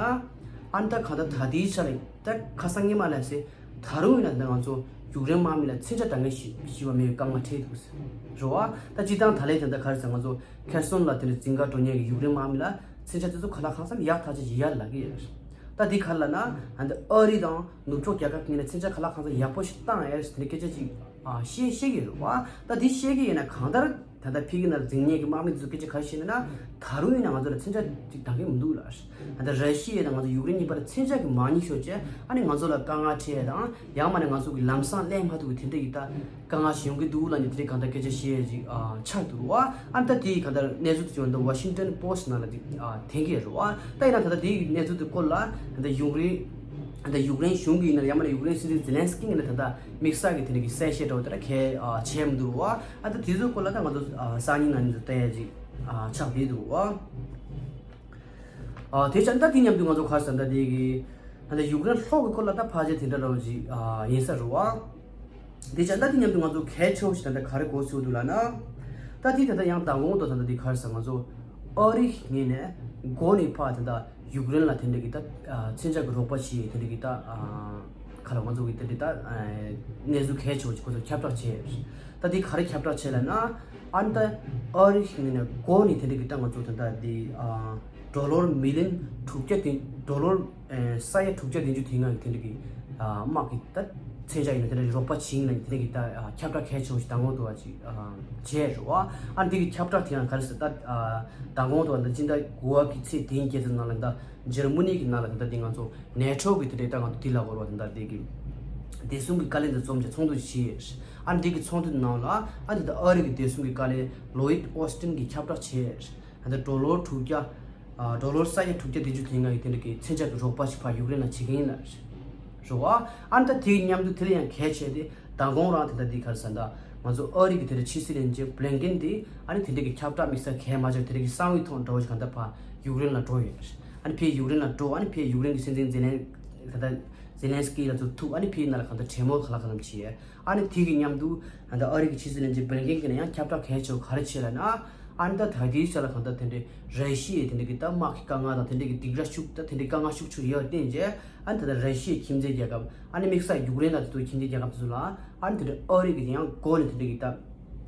ཨ་ནི་ད་གང་ལྟར་ད་ལྟའི་ཆ་ལ་ད་ཁ་སང་ཉི་མ་ལ་ཟེར། ད་རུང་ཡིན་ན་ད་ང་ཚོ་ཡུཀ་རེན་དམག་མི་ལ་མཚོན་ཆ་འདང་ངེས་ཤིག་ཞིག་པ་མེད་པའི་དཀའ་ངལ་འཕྲད་འདུག་ཟེར། རེད་བ། ད་སྤྱིར་བཏང་ད་ལན་དེ་འདྲ་ག་རེ་ཟེར། ང་ཚོ་ཁེར་སོན་ལ་དེ་འདྲ་འཛིང་ག་འགྲོ་མཁན་གྱི་ཡུཀ་རེན་དམག་མི་ལ་མཚོན་ཆ་དེ་ཚོ་ག་ལ་གང་འཚམ་ཡག་ཐག་ཆོད་ཅིག་ཡར་ལབ་ཀྱི་ཡོད་རེད། ད་འདི་ག་རེ་ལབ་ན། ཨ་འདི་ཨ་རི་དང་ནུབ་ཕྱོགས་རྒྱལ་ཁབ་ཀྱི་ངོས་ནས་མཚོན་ཆ་ག་ལ་གང་འཚམ་ཡག་པོ་ཞིག་བཏང་ཡོད་རེད་ཟེར་དེ་འདྲ་སྐད་ཆ་ཅིག་ཨ་བཤད་བཤད་ཀྱི་ཡོད་རེད་བ། ད་འདི་བཤད་ཀྱི་ཡོད་ན་གང་ལྟར། ད་ལྟ་ཕ་གི་ནང་འཛིང་མཁན་གྱི་དམག་མི་ཚོས་སྐད་ཆ་ག་རེ་བཤད་ན་ན། ད་རུང་ཡིན་ན་ང་ཚོ་ལ་མཚོན་ཆ་ཅིག་འདང་གི་མི་འདུག་ལ། ད་ལྟ་ར་ཤི་ཡ་དང་ང་ཚོ་ཡུཀ་རེན་གཉིས་བར་ལ་མཚོན་ཆ་གི་མ་ཉེས་ཤོར་བྱས་ཨ་ནི་ང་ཚོ་ལ་དཀའ་ངལ་འཕྲད་དང་ཡང་མ་ནས་ང་ཚོ་གི་ལམ་སང་ལེན་མ་ཐུབ་པའི་དེ་འདྲ་ཡི་ད་དཀའ་ངལ་ཞིག་ཡོང་གི་འདུག་ལབ་ནས་དེ་འདྲའི་གང་ལྟར་སྐད་ཆ་བཤད་ཡ་ཅིག་ཨ་ཆགས་འདུག་བ། ཨ་ནི་ད་དེ་ཡི་གང་ལྟར་གནས་ཚུལ་དེ་ཚོ་ད་ལྟ་Washington Post ནང་ལ་ཅིག་ཨ་ཐོན་གྱི་ཡོད་རེད་བ། ད་ཡིན་ན་ད་ལྟ་དེ་ཡི་གནས་ཚུལ་དེ་སྐོར་ལ་ད་ལྟ་ཡུཀ་རེན་ད་ལྟ་ཡུཀ་རེན་གཞུང་གི་ཡིན་ན་ཡང་མ་ནས་ཡུཀ་རེན་སྲིད་འཛིན་ཛེ་ལན་སི་ཀི་ངོས་ནས་ད་ལྟ་དམིགས་བསལ་གྱི་དེ་འདྲ་གི་གསལ་བཤད་འདྲ་བོ་དེ་འདྲ་གས་ཨ་བྱས་མི་འདུག་བ། ཨ་ད་དེ་ཚོའི་སྐོར་ལ་ད་ང་ཚོ་ཨ་སང་ཉིན་གནངས་ཉིན་དུ་བལྟ་ཡ་ཅིག་ཨ་ཆགས་བསྡད་འདུག་ཨ། ཨ་དེ་ཙང་ད་དེ་མཉམ་དུ་ང་ཚོ་ག་རེ་ཟེར་ད་དེ་གི་ད་ལྟ་ཡུཀ་རེན་ལྷོ་གི་སྐོར་ལ་ད་ཕལ་ཆེར་དེ་འདྲ་འདྲ་བོ་ཅིག་ཨ་ཡིན་ས་རེད་བ། དེ་ཙང་ད་དེ་མཉམ་དུ་ང་ཚོ་གལ་ཆེ་བོ་ཞིག་ད་ལྟ་ག་རེ་གོ་ཚུལ་འདུག་ལབ་ན། ད་དེ་ད་ལྟ་ཡང་མདང་དགོང་དུ་ད་ལྟ་དེ་ག་རེ་ཟེར་ང་ཚོ་ཨ་རི་ངོས་ནས་འགོ་ནས་ཕར་ད་ལྟ་ཡུཀ་རེན་ལ་དེ་འདྲ་གི་ད་ཨ་མཚོན་ཆ་གི་རོགས་པ་བྱེད་དེ་འདྲ་གི་ད་ཨ་ག་ལ་ང་ཚོ་གི་དེ་འདྲ་ད་ཨ་གནས་ཚུལ་གལ་ཆེ་བོ་ཅིག་ཁོ་ཚོ་ཁྱབ་བསྒྲགས་བྱས། ད་འདི་ག་རེ་ཁྱབ་བསྒྲགས་བྱས་ལབ་ན། ཨ་ནི་ད་ཨ་རི་ཞིག་ནས་འགོ་ནས་དེ་འདྲ་གི་ད་ང་ཚོ་ད་ལྟ་འདི་ཨ་ཌོ་ལར་མི་ལི་ཡོན་དྲུག་བརྒྱ་དེ་ཌོ་ལར་ཨ་ས་ཡ་དྲུག་བརྒྱ་བདུན་ཅུ་དེ་ལྔ་གི་དེ་འདྲ་གི་ཨ་དམག་གི་ད་མཚོན་ཆ་ཡིན་ན་དེ་འདྲ་རོགས་པ་བྱིན་ན་དེ་འདྲ་གི་ད་ཨ་ཁྱབ་བསྒྲགས་གལ་ཆེ་བོ་ཞིག་མདང་དགོང་དུ་བ་ཅིག་ཨ་བྱས་རེད་བ། ཨ་ནི་འདི་གི་ཁྱབ་བསྒྲགས་དེ་ཡང་ག་རེ་ཟེར་ད་ཨ་མདང་དགོང་དུ་བ་ད་སྤྱི་ཟླ་དགུ་པ་གི་ཚེས་བདུན་བརྒྱད་ཙམ་ནང་ལ་ད་འཇར་མ་ནི་གི་ནང་ལ་ད་ལྟ་འདི་ང་ཚོ་ནེ་ཊོ་གི་དེ་འདྲའི་ད་ང་ཚོ་འདི་ལ་གོ་རོ་དེ་འདྲ་དེ་གི་བདེ་སྲུང་གི་བཀའ་བློན་དང་འཛོམས་ཀྱི་ཚོགས་འདུ་བྱས། ཨ་འདི་གི་ཚོགས་འདུ་ནང་ལ་ཨ་འདི་ད་ཨ་རི་གི་བདེ་སྲུང་གི་བཀའ་བློན་ལོ་ཡིད་ཨོ་སི་ཊིན་གྱིས་ཁྱབ་བསྒྲགས་བྱས། ཨ་འདི་ཌོ་ལར་དྲུག་བརྒྱ་ཨ་ཌོ་ལར་ས་ཡ་དྲུག་བརྒྱ་བདུན་ཅུ་དེ་ལྔ་ཡི་དེ་འདྲ་གི་མཚོན་ཆ་གི་རོགས་པ་ཞིག་ཕར་ཡུཀ་རེན་ལ་བྱེད་ཀྱི་ཡིན་ལ། རེད་བ། ཨ་ནི་ད་དེའི་མཉམ་དུ་དེ་ལ་ཡང་གལ་ཆེ་སྟེ་མདང་དགོང་རང་དེ་འདྲ་འདི་ག་རེ་ཟེར་ད་ང་ཚོ་ཨ་རི་གི་དེ་འདྲ་ཕྱི་སྲིད་བློན་ཆེན་བྷི་ལིན་ཀེན་དེ་ཨ་ནི་དེ་འདྲ་གི་ཁྱབ་བསྒྲགས་དམིགས་བསལ་གལ་མ་ཆེ་བ་དེ་འདྲ་གི་གསང་བའི་ཐོག་འདྲ་བོ་ཞིག་གང་ལྟར་ཕར་ཡུཀ་རེན་ལ་འགྲོ་ཡོད། ཨ་ནི་ཕར་ཡུཀ་རེན་ལ་འགྲོ། ཨ་ནི་ཕར་ཡུཀ་རེན་གི་སྲིད་འཛིན་ཛེ་ལན་ད་ལྟ་ཛེ་ལན་སི་ཀི་ལ་ཚོ་ཐུག་ཨ་ནི་ཕར་ནང་ལ་གང་ལྟར་གྲོས་མོལ་ག་ལ་གང་འཚམ་བྱས། ཨ་ནི་དེ་གི་མཉམ་དུ་ད་ལྟ་ཨ་རི་གི་ཕྱི་སྲིད་བློན་ཆེན་བྷི་ལིན་ཀེན་གྱིས་ཡང་ཁྱབ་བསྒྲགས་གལ་ཆེ་བ་ག་རེ་བྱས་ལབ་ན། ཨ་ནི་ད་ད་ལྟའི་ཆ་ལ་གང་ལྟར་དེ་འདྲའི་ར་ཤི་ཡའི་དེ་འདྲ་གི་ད་དམག་གི་དཀའ་ངལ་དང་དེ་འདྲ་གི་སྡིགས་ར་ཤུགས་ད་དེ་འདྲའི་དཀའ་ངལ་ཤུགས་ཆེ་ཡོད་བརྟེན་རྗེས་ཨ་ནི་ད་ལྟ་ར་ཤི་ཡའི་ཁྱིམ་མཚེས་རྒྱལ་ཁབ་ཨ་ནི་དམིགས་བསལ་ཡུཀ་རེན་དང་དེ་ཚོའི་ཁྱིམ་མཚེས་རྒྱལ་ཁབ་དེ་ཚོ་ལ་ཨ་ནི་དེ་འདྲའི་ཨ་རི་གི་ཡང་སྒོ་ནས་དེ་འདྲ་གི་ད་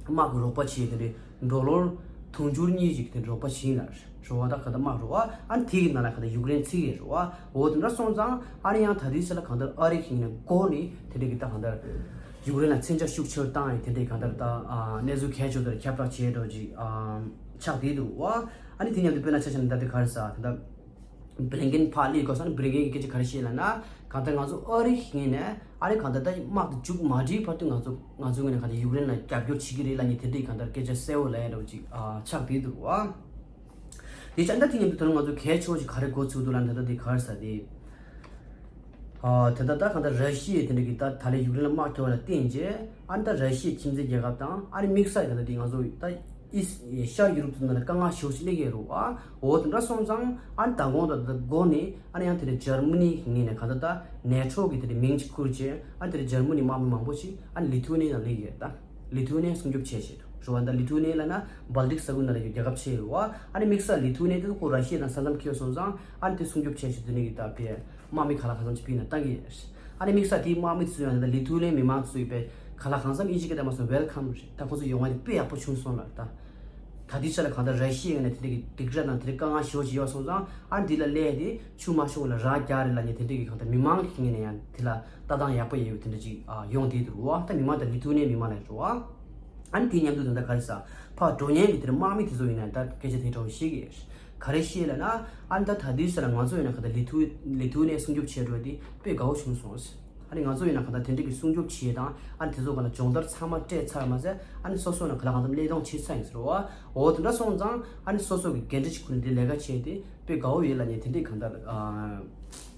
དམག་གི་རོགས་པ་བྱས་དེ་འདྲའི་ཌོ་ལར་ དུང་ཕྱུར་གཉིས་ཅིག་དེ་འདྲ་རོགས་པ་བྱིན་ལ་རོགས་པ་ད་ག་ད་དམག་རོགས་པ་ཨ་ནི་དེ་གི་ནང་ལ་ག་ད་ཡུཀ་རེན་ཚིག་གི་རོགས་པ་འོ་དེ་འདྲ་སོང་ཙང་ཨ་ནི་ཡང་ད་དེའི་ཆ་ལ་གང་ལྟར་ཨ་རི་གི་ནས་སྒོ་ནས་དེ་འདྲ་གི་ད་གང་ལྟར་ཡུཀ་རེན་ལ་མཚོན་ཆ་ཤུགས་ཆེར་བཏང་ཡི་དེ་འདྲའི་གང་ལྟར་ད་གནས་ཚུལ་གལ་ཆེ་བ་དེར་ཁྱབ་བསྒྲགས་བྱས་འགྲོ་ཅིག་ཆགས་བསྡད་འདུག་བ། ཨ་ནི་དེ་མཉམ་དུ་དཔེར་ན་ཆ་བཞག་ན་ད་དེ་ག་རེ་ཟ་ད་ད། བྷི་ལིན་ཀེན་ཕར་སླེབས་དགོས་ས་ནི་བྷི་ལིན་ཀེན་གྱི་སྐད་ཆ་ག་རེ་བཤད་ལབ་ན། གང་ལྟར་ང་ཚོ་ཨ་རི་གི་ངོས་ནས་ཨ་རི་གང་ལྟར་ད་དམག་དེ་མཇུག་མ་སྒྲིལ་བར་དུ་ང་ཚོ་ང་ཚོའི་ངོས་ནས་གང་ལྟར་ཡུཀ་རེན་ལ་རྒྱབ་སྐྱོར་བྱེད་ཀྱི་རེད་ལབ་ནས་དེ་འདྲའི་གང་ལྟར་སྐད་ཆ་གསལ་བོ་ལབ་ཡ་འདྲ་བོ་ཅིག་ཨ་ཆགས་བསྡད་འདུག་བ། དེ་ཆ་ད་དེ་མཉམ་དུ་དོ་ནང་ང་ཚོ་གལ་ཆེ་བོ་ཞིག་ག་རེ་གོ་ཚུགས་འདུག་ལབ་ན་ད་ལྟ་དེ་ག་རེ་ཟ་དེ། ཨ་ད་ལྟ་ད་གང་ལྟར་ར་ཤི་ཡས་དེ་འདྲ་གི་ད་ད་ལན་ཡུཀ་རེན་ལ་དམག་རྒྱག་པ་ལ་བརྟེན་རྗེས་ཨ་ནི་ད་ར་ཤི་ཡའི་ཁྱིམ་མཚེས་རྒྱལ་ཁབ་དང་ཨ་ནི་དམིགས་བསལ་ད་ལྟ་དེ་ང་ཚོ་ད། ཨིས་ཤར་ཡུ་རོབ་ཚོ་ནང་ལ་དཀའ་ངལ་ཞེ་པོ་ཅིག་སླེབས་ཀྱི་རེད་བ། འོ་དེ་འདྲ་སོང་ཙང་ཨ་ནི་མདང་དགོང་དང་དེ་འདྲ་འགོ་ནས་ཨ་ནི་ཡང་དེ་འདྲ་འཇར་མ་ནི་གི་ངོས་ནས་གང་ལྟར་ད་ནེ་ཊོ་གི་དེ་འདྲ་མིང་ཅིག་ཁུར་བྱས་ཨ་ནི་དེ་འདྲ་འཇར་མ་ནི་དམག་མི་མང་པོ་ཞིག་ཨ་ནི་ལི་ཐུ་ནི་ཡ་ནང་སླེབས་ཀྱི་རེད་ད། ལི་ཐུ་ནི་ཡ་སྲུང་སྐྱོབ་བྱས་བྱས་འགྲོ་བ་ད་ལི་ཐུ་ནི་ཡ་ལབ་ན་སྦལ་ཏིག་ས་ཁུལ་ནང་ལ་ཡོད་རྒྱལ་ཁབ་ཆེ་ཡོད་བ། ཨ་ནི་དམིགས་བསལ་ལི་ཐུ་ནི་ཡ་དེ་ཁོ་ར་ཤི་ཡ་དང་ས་མཚམས་འཁེལ་སོང་ཙང་ཨ་ནི་དེ་སྲུང་སྐྱོབ་བྱས་བྱས་དེ་ནི་གི་ད་པའི། དམག་མི་ཁ་ལག་གང་འཚམ་ཅིག་ཕུད་ནས་བཏང་གི་ཡོད། ཨ་ནི་དམིགས་བསལ་དེའི་དམག་མི་ཚོ་ཡང་ད་ལི་ཐུ་ནི་ཡའི་མི་མང་ཚོ་ཡིས་པའི་ཁ་ལག་གང་འཚམ་དབྱིན་ཇི་སྐད་དུ་མ་སོང་ཝེལ་ཁམ་རེད་ད་ཁོ་ཚོ་ཡོང་བ་དེ་དཔེ་ཡག་པོ་བྱུང་སོང་ལ་ད། ད་དེའི་ཆ་ལ་གང་ལྟར་ར་ཤི་ཡའི་ངོས་ནས་དེ་འདྲ་གི་སྡིགས་ར་དང་དེ་འདྲ་དཀའ་ངལ་ཞེ་པོ་ཅིག་ཡོད་སོང་ཙང་ཨ་ནི་འདི་ལ་སླེབས་ཏེ་ཆུ་མ་ཤོང་ལ་རག་རྒྱག་རེད་ལབ་ནས་དེ་འདྲ་གི་གང་ལྟར་མི་མང་གི་ངོས་ནས་ཡང་དེ་ལ་ལྟ་སྟངས་ཡག་པོ་ཡོད་པའི་དེ་འདྲ་ཅིག་ཡོང་བསྡད་འདུག་བ་ད་མི་མང་དང་ལི་ཐུ་ནི་ཡའི་མི་མང་ལ་རེད་བ། ཨ་ནི་དེའི་མཉམ་དུ་ད་ལྟ་ག་རེ་ཟ། ཕར་འགྲོ་མཁན་གྱི་དེ་འདྲ་དམག་མི་དེ་ཚོ་ཡིན་ན་ད་སྐད་ཆ་དེ་འདྲ་བོ་བཤད་ཀྱི་ཡོད། ག་རེ་བཤད་ལབ་ན། ཨ་ནི་ད་ད་ལྟའི་ཆ་ལ་ང་ཚོ་ཡིན་ན་ག་ད་ལི་ཐུ་ལི་ཐུ་ནས་སྲུང་སྐྱོབ་བྱས་འགྲོ་དེ་དཔེ་དགའ་བོ་བྱུང་སོང་། ཨ་ནི་ང་ཚོ་ཡིན་ན་ག་ད་དེ་འདྲ་གི་སྲུང་སྐྱོབ་བྱས་དང་ཨ་ནི་དེ་ཚོ་ག་ལ་སྦྱོང་བརྡར་ཚང་མ་སྤྲད་ཚར་མ་ཟད་ཨ་ནི་སོ་སོ་ན་ག་ལ་གང་འཚམ་གནས་སྟངས་བྱེད་ཚར་ཡིན་ཟེར་བ། འོ་དེ་འདྲ་སོང་ཙང་ཨ་ནི་སོ་སོ་གི་འགན་འཁྲི་ཞིག་ཁུར་ནས་དེ་ལས་ཀ་བྱས་ཏེ་དཔེ་དགའ་བོ་ཡོད་ལབ་ནས་དེ་འདྲའི་གང་ལྟར་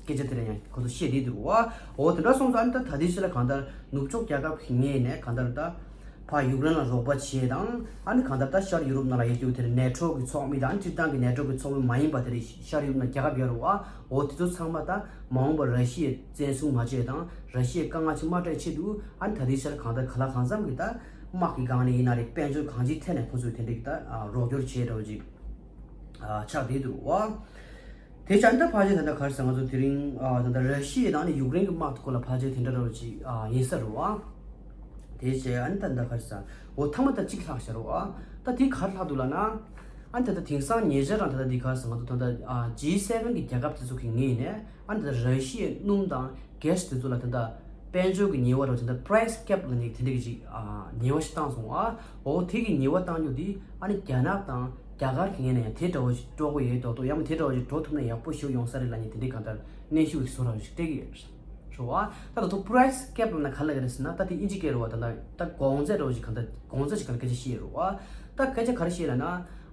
སྐད་ཆ་དེ་འདྲ་ཡང་ཁོ་ཚོ་བཤད་བསྡད་འདུག་བ། འོ་དེ་འདྲ་སོང་ཙང་ཨ་ནི་ད་ད་ལྟའི་ཆ་ལ་གང་ལྟར་ནུབ་ཕྱོགས་རྒྱལ་ཁབ་ཀྱི་ངོས་ནས་གང་ལྟར་ད། ཕར་ཡུཀ་རེན་ལ་རོགས་པ་བྱས་དང་ཨ་ནི་གང་ལྟར་ད་ཤར་ཡུ་རོབ་ནང་ལ་ཡོད་རྒྱུ་དེར་ནེ་ཊོ་གི་ཚོགས་མི་དང་སྤྱིར་བཏང་གི་ནེ་ཊོ་གི་ཚོགས་མི་མ་ཡིན་པ་དེ་རེད་ཤར་ཡུ་རོབ་ནང་རྒྱལ་ཁབ་ཡོད་རེད་བ། འོ་དེ་ཚོ་ཚང་མ་ད་མ་འོངས་པར་ར་ཤི་ཡའི་བཙན་བཟུང་མ་བྱས་དང་ར་ཤི་ཡའི་དཀའ་ངལ་ཅིག་མ་སྤྲད་ཆེད་དུ་ཨ་ནི་ད་ལྟའི་ཆར་གང་ལྟར་ག་ལ་གང་འཚམ་གི་ད་དམག་གི་སྒང་ནས་ཡིན་ན་རེད་དཔལ་འབྱོར་གང་ཅིའི་ཐད་ནས་ཁོ་ཚོས་དེ་འདྲ་གི་ད་རོགས་སྐྱོར་བྱས་འདྲ་བོ་ཅིག་ཆགས་བསྡད་འདུག་བ། དེ་བྱས་ད་ཕལ་ཆེར་ད་ལྟ་ག་རེ་ཟེར་ང་ཚོ་དེ་རིང་ཨ་ད་ལྟ་ར་ཤི་ཡ་དང་ནི་ཡུཀ་རེན་གྱི་དམག་དེ་སྐོར་ལ་ཕལ་ཆེར་དེ་འདྲ་རོ་ཅིག་ཨ་ཡིན་ས་རེད་བ། དེ་བྱས་ཨ་ནི་ད་ལྟ་ག་རེ་ཟེར་འོ་ཐ་མ་ད་གཅིག་ལྷག་ཤག་རེད་བ། ད་དེ་ག་རེ་ལྷག་འདུག་ལབ་ན། ཨ་ནི་ད་ལྟ་དེང་སང་ཉེ་ཆར་རང་ད་ལྟ་འདི་ག་རེ་ཟེར་ང་ཚོ་ད་ལྟ་ཨ་ཇི་སེ་ཝེན་གྱི་རྒྱལ་ཁབ་དེ་ཚོ་གི་ངོས་ནས་ཨ་ནི་ད་ལྟ་ར་ཤི་ཡའི་སྣུམ་དང་གྷེ་སི་དེ་ཚོ་ལ་ད་ལྟ་དཔལ་འབྱོར་གྱི་ཉེས་པ་རོ་ད་ལྟ་པ་རའི་སི་ཀེབ་ལབ་ནས་དེ་འདྲ་གི་ཅིག་ཨ་ཉེས་པ་ཞིག་བཏང་སོང་ཨ། འོ་དེ་གི་ཉེས་པ་བཏང་རྒྱུ་དེ་ཨ་ནི་རྒྱ་ནག་དང་རྒྱ་གར་གྱི་ངོས་ནས་ཡང་དེ་འདྲ་བོ་ཞིག་འགྲོ་དགོས་ཡོད་མདོག་མདོག་ཡང་མིན་དེ་འདྲ་བོ་ཞིག་འགྲོ་ཐུབ་ན་ཡག་པོ་ཞིག་ཡོང་ས་རེད་ལབ་ནས་དེ་འདྲའི་གང་ལྟར་གནོན་ཤུགས་ཀྱི་བཟོ་འདྲ་ཞིག་སྤྲད་ཀྱི་ཡོད་རེད་བ། ད་ད་དུང་པ་རའི་སི་ཀེབ་ལབ་ན་ག་ལ་ག་རེ་ཟེར་ན་ད་དེ་དབྱིན་ཇི་སྐད་རེད་བ། ད་ད་ད་གོང་ཚད་འདྲ་བོ་ཞིག་གང་ལྟར་གོང་ཚད་ཞིག་གང་ལྟར་སྐད་ཆ་བཤད་ཡོད་རེད་བ། ད་སྐད་ཆ་ག་རེ་བཤད་ལབ་ན་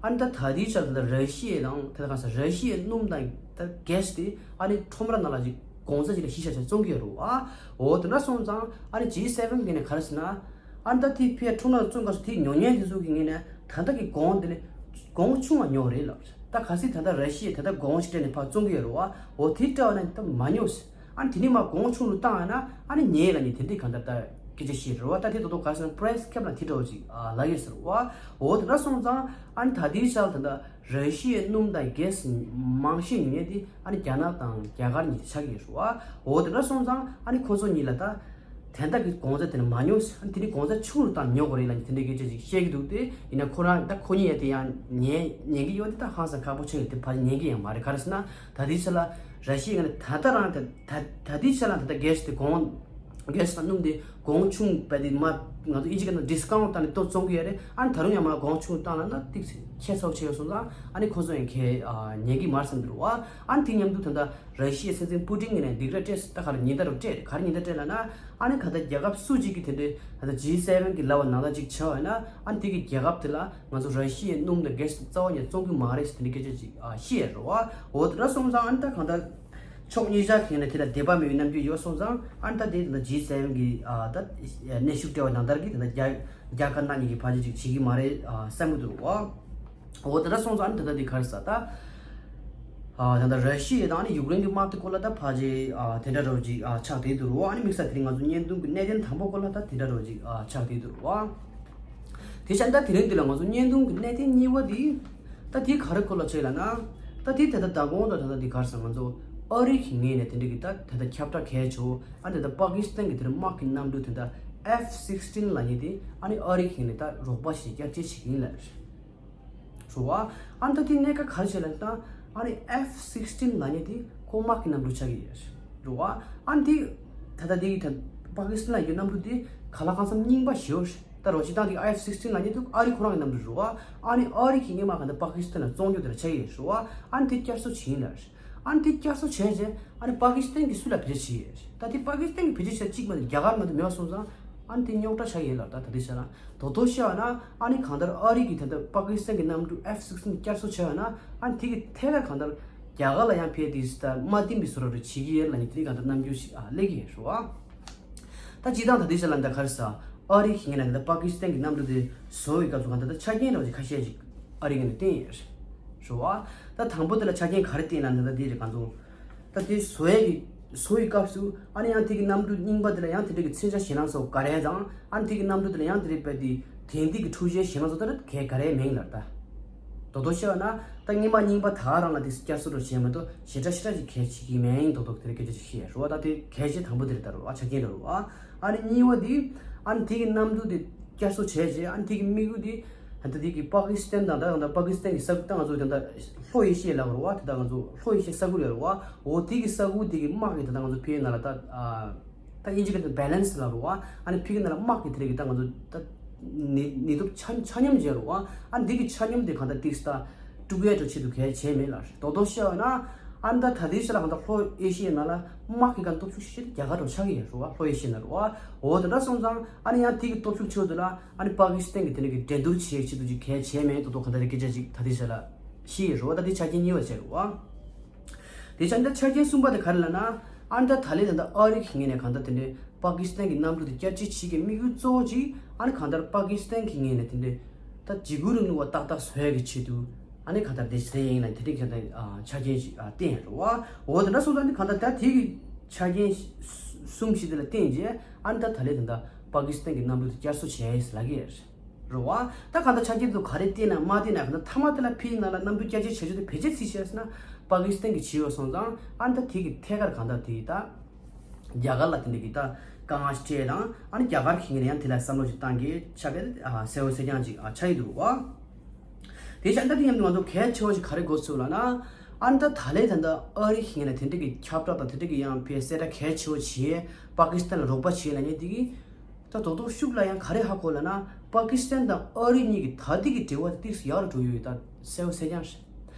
ཨ་ནི་ད་ད་ལྟའི་ཆར་ད་ད་ར་ཤི་ཡ་དང་ད་ད་གང་ཟེར་ར་ཤི་ཡའི་སྣུམ་དང་ད་གྷེ་སི་དེ་ཨ་ནི་ཁྲོམ་ར་ནང་ལ་ཅིག་གོང་ཚད་ཅིག་ལ་གཞི་བཞག་བྱས་བཙོང་གི་ཡོད་རེད་བ། འོ་དེ་འདྲ་སོང་ཙང་ཨ་ནི་ཇི་སེ་ཝེན་གི་ནས་ག་རེ་ཟེར་ན། ཨ་ནི་ད་དེ་ཕའི་ཁྲོམ་ར་བཙོང་ག་སོ་དེ་ཉོ་མཁན་དེ་ཚོ་གི་ངོས་ནས་ད་ལྟ་གི་གོང་དེ་ལས་གོང་ཆུང་བ་ཉོ་རེད་ལབ། ད་གལ་སྲིད་ད་ལྟ་ར་ཤི་ཡས་ད་ལྟ་གོང་ཞིག་སྤྲད་ནས་ཕར་བཙོང་གི་ཡོད་རེད་བ། འོ་དེ་སྤྲད་པ་ན་ད་མ་ཉོ་ཟེར། ཨ་ནི་དེ་ནས་མར་གོང་ཆུང་རུ་བཏང་ཡ་ན་ཨ་ནི་ཉེས་ལབ་ནས་དེ་འདྲའི་གང་ལྟར་ད་སྐད་ཆ་བཤད་རེད་བ། ད་དེ་ད་དུང་ག་རེ་ཟེར་ན་པ་རའི་སི་ཀེབ་ལ་དེ་འདྲ་བོ་ཅིག་ལབ་ཡོད་ཟེར་བ། འོ་དེ་འདྲ་སོང་ཙང་ཨ་ནི་ད་ལྟའི་ཆར་ད་ལྟ་ར་ཤི་ཡའི་སྣུམ་དང་གྷེ་སི་མང་ཤོས་ཉོ་མཁན་དེ་ཨ་ནི་རྒྱ་ནག་དང་རྒྱ་གར་གཉིས་དེ་ཆགས་ཀྱི་ཡོད་རེད་བ། འོ་དེ་འདྲ་སོང་ཙང་ཨ་ནི་ཁོ་ཚོ་གཉིས་ལ་ད། དེ་འདྲ་གི་གོང་ཚད་དེ་ནི་མ་ཉོ་ཟེར། ཨ་ནི་དེ་ནི་གོང་ཚད་ཆུང་རུ་བཏང་ཉོ་དགོས་རེད་ལབ་ནས་དེ་འདྲའི་སྐད་ཆ་ཅིག་བཤད་ཀྱི་འདུག་སྟེ། ཡིན་ན་ཁོ་རང་ད་ཁོ་གཉིས་ཡ་དེ་ཡང་ཉན་ཉན་གྱི་ཡོད་དེ་ད་ཧང་སང་ཁག་པོ་ཆགས་ཀྱི་དེ་ཕར་ཉན་གྱི་ཡང་མ་རེད། ག་རེ་ཟེར་ན་ད་དེའི་ཆ་ལ་ར་ཤི་ཡ་ངོས་ནས་ད་ལྟ་རང་ད་ད་ད་དེའི་ཆ་ལ་ད་ལྟ་གྷེ་སི་དེ་གོང་གྷེ་སི་དང་སྣུམ་དེ་གོང་ཆུང་བས་དེ་མ་ང་ཚོ་དབྱིན་ཇི་སྐད་ནང་ཌི་སི་ཀའུན་ཊི་བཏང་ནས་ཏོག་བཙོང་གི་ཡོད་རེད། ཨ་ནི་ད་རུང་ཡང་མ་གོང་ཆུང་བཏང་ལབ་ན་ཏིག་ཙམ་ཁྱད་མཚར་པོ་ཆགས་ཡོད་སོང་ཙང་ཨ་ནི་ཁོ་ཚོ་ཡང་ཁས་ཉན་གྱི་མ་རེད་བསམ་གྱི་འདུག་བ། ཨ་ནི་དེ་མཉམ་དུ་ད་ལྟ། ར་ཤི་ཡའི་སྲིད་འཛིན་པུ་ཏིན་གྱིས་ནས་སྡིགས་ར་སྤྲད་ད་ག་རེ་ཉེན་བརྡ་རུ་སྤྲད་ག་རེ་ཉེན་བརྡ་སྤྲད་ལབ་ན། ཨ་ནི་ག་ད་རྒྱལ་ཁབ་སུ་གཅིག་གིས་དེ་འདྲའི་ད་ལྟ་ཇི་སེ་ཝེན་གྱིས་ལབ་པ་ནང་ལྟར་ཅིག་བྱས་པ་ཡིན་ན་ཨ་ནི་དེ་གི་རྒྱལ་ཁབ་དེ་ལ་ང་ཚོ་ར་ཤི་ཡའི་སྣུམ་དང་གྷེ་སི་རྩ་བ་ཉིད་བཙོང་གི་མ་རེད་ཟེར་དེ་འདྲའི་སྐད་ཆ་ཅིག་ཨ་བཤད་ཡོད་རེད་བ། འོ་དེ་འདྲ་སོང་ཙང་ཨ་ནི་ད་གང་ལྟར་ཕྱོགས་གཉིས་ཆ་གང་ནས་དེ་ལ་དད་པ་མེད་པའི་རྣམ་འགྱུར་ཡོད་སོང་ཙང་ཨ་ནི་ད་དེ་ད་ལྟ་ཇི་སེ་ཝེན་གྱིས་ཨ་ད་གནོན་ཤུགས་སྤྲད་པ་ནང་ལྟར་གྱི་ད་ལྟ་རྒྱ་རྒྱ་དཀར་ནག་གཉིས་ཀྱིས་ཕལ་ཆེར་ཅིག་བྱེད་ཀྱི་མ་རེད་ཨ་བསམ་གྱི་འདུག་བ། འོ་དེ་འདྲ་སོང་ཙང་ཨ་ནི་ད་ལྟ་འདི་ག་རེ་ཟེར་ད། ཨ་ད་ལྟ་ར་ཤི་ཡ་དང་ཨ་ནི་ཡུཀ་རེན་གྱི་དམག་དེ་སྐོར་ལ་ད་ཕལ་ཆེར་ཨ་དེ་འདྲ་འདྲ་བོ་ཅིག་ཨ་ཆགས་བསྡད་འདུག་རོ། ཨ་ནི་དམིགས་བསལ་དེ་རིང་ང་ཚོ་བརྙན་ཐུང་གི་གནད་དོན་དང་པོ་སྐོར་ལ་ད་དེ་འདྲ་འདྲ་བོ་ཅིག་ཨ་ཆགས་བསྡད་འདུག་རོ། དེ་ཆ་ད་དེ་རིང་འདི་ལ་ང་ཚོ་བརྙན་ཐུང་གི་གནད་དོན་གཉིས་པ་དེ་ད་དེ་ག་རེ་སྐོར་ལ་ཆགས་ལབ་ན། ད་དེ་ད་ལྟ་མདང་དགོང་དང་ད་ལྟ་འདི་ག་རེ་ཟེར་ང་ཚོ་ཨ་རི་གི་ངོས་ནས་དེ་འདྲ་གི་ད་ད་ལྟ་ཁྱབ་བསྒྲགས་གལ་ཆེ་བོ་ཨ་ནི་ད་ལྟ་པ་ཀི་སི་ཐན་གྱི་དེ་འདྲ་དམག་གི་གནམ་གྲུ་དེ་འདྲ་ཨེཕ་སིག་སི་ཊིན་ལབ་མཁན་དེ་ཨ་ནི་ཨ་རི་གི་ངོས་ནས་ད་རོགས་པ་ཞིག་རྒྱག་ཆེད་བྱེད་ཀྱི་ཡིན་ལབ་རེད། རེད་བ། ཨ་ནི་ད་དེ་གནད་འགག་ག་རེ་བྱས་ལབ་ན། ཨ་ནི་ཨེཕ་སིགས་ཊིན་ལབ་མཁན་དེ་ཁོ་དམག་གི་གནམ་གྲུ་ཆགས་ཀྱི་ཡོད་རེད་བ། ཨ་ནི་དེ་ད་ལྟ་དེ་གི་ད་པ་ཀི་སི་ཐན་ལ་ཡོད་གནམ་གྲུ་དེ་ག་ལ་གང་འཚམ་རྙིང་པ་ཞེ་པོ་རེད། ད་རོགས་སྤྱི་བཏང་དེ་ཨེཕ་སིགས་ཊིན་ལབ་མཁན་དེ་ཨ་རི་ཁོ་རང་གི་གནམ་གྲུ་རེད་བ། ཨ་ནི་ཨ་རི་གིས་སྔོན་མ་གང་ལྟར་པ་ཀི་སི་ཐན་ལ་བཙོང་རྒྱུ་དེ་འདྲ་ཆགས་ཀྱི་ཡོད་རེད་བ། ཨ་ནི་དེ་བསྐྱར་གསོ་བྱས་ཡིན་ལ། ཨ་ནི་དེ་བསྐྱར་གསོ་བྱས་རྗེས་ཨ་ནི་པ་ཀི་སི་ཐན་གྱིས་སུ་ལ་བེད་སྤྱོད་བྱས་ཡོད་རེད། ད་དེ་པ་ཀི་སི་ཐན་གྱིས་བེད་སྤྱོད་བྱས་གཅིག་མ་གཏོགས་རྒྱ་གར་མ་གཏོགས་མེད་པ་སོང་ཙང་། ཨ་ནི་དེ་རྙོག་དྲ་ཆགས་ཡིན་ལ། ད་ད་དེ་བྱས་ན་དོ་དོ་བཤད་པ་ན། ཨ་ནི་གང་ལྟར་ཨ་རི་གིས་ད་ལྟ་པ་ཀི་སི་ཐན་གྱི་གནམ་གྲུ་ཨེཕ་སིགས་ཊིན་བསྐྱར་གསོ་བྱས་པ་ན། ཨ་ནི་དེ་གི་ཐད་ཀར་གང་ལྟར་རྒྱ་གར་ལ་ཡང་ཕན་བདེ་ད་མ་བསྟིམ་པའི་བཟོ་འདྲ་རེ་བྱེད་ཀྱི་ཡོད་ལབ་མཁན་དེ་གང་ལྟར་རྣམ་འགྱུར་ཞིག་ཨ་སླེབས་ཀྱི་ཡོད་རེད་བ། ད་སྤྱིར་བཏང་ད་ལྟའི་ཆ་ལ་འདི་ག་རེ་ཟ། ཨ་རི་གི་ངོས་ནས་ད་ལྟ་པ་ཀི་སི་ཐན་གྱི་གནམ་གྲུ་དེ་བཟོ་བའི་སྐབས་སུ་གང་ལྟར་ད་ཆ་རྐྱེན་འདྲ་བོ་ཅིག་ཁ་ཤས་ཤིག་ཨ་རི་ངོས་ནས་བཏིང་ཡོད་རེད་བ། ད་དང་པོ་དེ་ལ་ཆ་རྐྱེན་ག་རེ་བཏིང་ལབ་ན། ད་འདི་རེད། གང་ཚོ་ད་དེ་བཟོ་ཡས་ཀྱི་བཟོ་བའི་སྐབས་སུ་ཨ་ནི་ཡང་དེ་གི་གནམ་གྲུ་རྙིང་པ་དེ་ལ་ཡང་དེ་འདྲ་གི་མཚོན་ཆ་ཞེད་སྣང་སོགས་ག་རེ་དང་། ཨ་ནི་དེ་གི་གནམ་གྲུ་དེ་ལ་ཡང་དེ་འདྲ་བས་དེ་དེང་དུས་ཀྱི་འཕྲུལ་ཆས་ཞེད་སྣང་སོགས་ད་ག་ག་རེ་མེད་ལ། ད་དོ་དོ་བཤད་པ་ན། ད་སྔོན་མ་རྙིང་པ་དག་རང་ལ་དེ་བསྐྱར་གསོ་འདྲ་བྱས་མ་གཏོགས་ཞེ་དྲག་ཞེ་དྲག་ཅིག་གལ་ཆེ་གི་མེད། ཡིན་མདོག་མདོག་དེ་འདྲ་སྐད་ཆ་ཅིག་བཤད་རེད་བ། ད་དེ་གལ་ཆེ་དང་པོ་དེ་རེད། ད་རེད་བ། ཆ་རྐྱེན་རེད་བ། ཨ་ནི་གཉིས་པ་དེ། ཨ་ནི་དེ་གི་གནམ་གྲུ་དེ་བསྐྱར་གསོ་བྱས་རྗེས་ཨ་ནི་དེ་གི་དམིགས་ཡུལ་དེ། ད་ལྟ་དེ་གི་པ་ཀི་སི་ཐན་དང་ད་ད་པ་ཀི་སི་ཐན་གྱི་ས་ཁུལ། ད་ང་ཚོ་ད་ལྟ་ལྷོ་ཨེ་ཤི་ཡ་ལབ་རེད་བ། ད་ལྟ་ང་ཚོ་ལྷོ་ཨེ་ཤི་ཡ་ས་ཁུལ་ཡོད་རེད་བ། འོ་དེ་གི་ས་ཁུལ་དེ་གི་དམག་གི་ད་ལྟ་ང་ཚོ་ཕའི་ནང་ལ་ད་ཨ། ད་དབྱིན་ཇི་སྐད་དུ་བྷེ་ལན་སི་ལབ་རེད་བ། ཨ་ནི་ཕ་གི་ནང་ལ་དམག་གི་དེ་རིགས་ཀྱི་ད་ང་ཚོ་ད་ནུས་ནུས་སྟོབས་ཆ་ཆ་སྙོམས་བྱས་རེད་བ། ཨ་ནི་འདི་གི་ཆ་སྙོམས་དེ་གང་ལྟར་ཏིག་ཙམ་དཀྲུག་ཡས་འདྲ་ཆེད་དུ་གལ་ཆེ་མེད་ལ། དོ་དོ་བཤད་པ་ན། ཨ་ནི་ད་ད་ལྟའི་ཆ་ལ་གང་ལྟར་ལྷོ་ཨེ་ཤི་ཡའི་ནང་ལ་དམག་གི་གང་སྟོབས་ཤུགས་ཆེ་ཤོས་དེ་རྒྱ་གར་འདྲ་ཆགས་ཀྱི་ཡོད་རེད་བ། ལྷོ་ཨེ་ཤི་ཡའི་ནང་རེད་བ། འོ་དེ་འདྲ་སོང་ཙང་ཨ་ནི་ཡང་དེ་གི་སྟོབས་ཤུགས་ཆེ་བ་དེ་ལ་ཨ་ནི་པ་ཀི་སི་ཐན་གྱི་དེ་འདྲ་གི་འགྲན་བསྡུར་བྱེད་ཆེད་དུ་ཅིག་གལ་ཆེ་མེད། དོ་དོ་གང་ལྟར་དེ་སྐད་ཆ་ཅིག་ད་ལྟའི་ཆ་ལ་བཤད་ཡོད་རེད་བ། ད་དེ་ཆ་རྐྱེན་གཉིས་པ་བྱས་རེད་བ། དེ་ཆ་འདི་ཆ་རྐྱེན་གསུམ་པ་དེ་ག་རེ་ལབ་ན། ཨ་ནི་ད་ད་ལན་ད་ལྟ་ཨ་རི་གི་ངོས་ནས་གང་ལྟར་དེ་འདྲའི་པ་ཀི་སི་ཐན་གྱི་གནམ་གྲུ་དེ་བསྐྱར་བཅོས་བྱེད་ཀྱི་དམིགས་ཡུལ་གཙོ་བོ་གཅིག་ཨ་ནི་གང་ལྟར་པ་ཀི་སི་ཐན་གྱི་ངོས་ནས་དེ་འདྲའི་ད་འཇིགས་སྐུལ་རིང་ལུགས་པ་ཏག་ཏག་བཟོ་ཡག་གི་ཆེད་དུ་ཨ་ནི་གང་ལྟར་དེ་ཟེར་ཡིན་ན། དེ་འདྲའི་གང་ལྟར་ཨ་ཆ་རྐྱེན་ཞིག་ཨ་བསྟན་ཡོད་རེད་བ། འོ་དེ་འདྲ་སོང་ཙང་ནི་གང་ལྟར་ད་དེ་གི་ཆ་རྐྱེན་གསུམ་བཞི་དེ་ལ་བརྟེན་རྗེས་ཨ་ནི་ད་ད་ལན་ད་ལྟ་པ་ཀི་སི་ཐན་གྱི་གནམ་གྲུ་དེ་བསྐྱར་གསོ་བྱས་ཡིན་ལབ་ཀྱི་ཡོད་རེད། རེད་བ། ད་གང་ལྟར་ཆ་རྐྱེན་དེ་ཚོ་ག་རེ་བལྟས་ན་མ་བལྟས་ན། གང་ལྟར་མཐའ་མ་དེ་ལ་ཕའི་ནང་ལ་གནམ་གྲུ་བསྐྱར་བཅོས་བྱ་རྒྱུ་དེ་བེད་སྤྱོད་བྱེད་ཤེས་ན་པ་ཀི་སི་ཐན་གྱིས་བྱས་པ་སོང་ཙང་། ཨ་ནི་ད་དེ་གི་ཐད་ཀར་གང་ལྟར་དེ་ད་རྒྱ་གར་ལ་དེ་འདྲ་གི་ད་དཀའ་ངལ་སྤྲད་དང་། ཨ་ནི་རྒྱ་གར་གྱི་ངོས་ནས་ཡང་དེ་ལ་བསམ་བློ་ཞིག་བཏང་གི་ཆགས་པའི་ཨ་གསལ་བོ་གསལ་རྐྱང་ཅིག་ཨ་ཆགས་ཀྱི་འདུག་བ། དེ་བྱས་ད་དེ་མཉམ་དུ་ང་ཚོ་གལ་ཆེ་བ་ཞིག་ག་རེ་དགོས་ཚུལ་ལབ་ན། ཨ་ནི་ད་ད་ལན་ད་ལྟ་ཨ་རི་གི་ངོས་ནས་དེ་འདྲ་གི་ཁྱབ་བསྒྲགས་དང་དེ་འདྲ་གི་ཡང་ཕའི་གསལ་བསྒྲགས་གལ་ཆེ་བོ་བྱས། པ་ཀི་སི་ཐན་ལ་རོགས་པ་བྱས་ལབ་མཁན་དེ་གི་ད་དོ་དོ་ཤུགས་ལ་ཡང་ག་རེ་ཧ་གོ་ལབ་ན། པ་ཀི་སི་ཐན་དང་ཨ་རི་གཉིས་ཀྱི་ད་ལྟའི་གི་འབྲེལ་བ་དེ་ཏིག་ཙམ་ཡག་རུ་འགྲོ་ཡོད་ད་གསལ་བོ་གསལ་རྐྱང་རེད།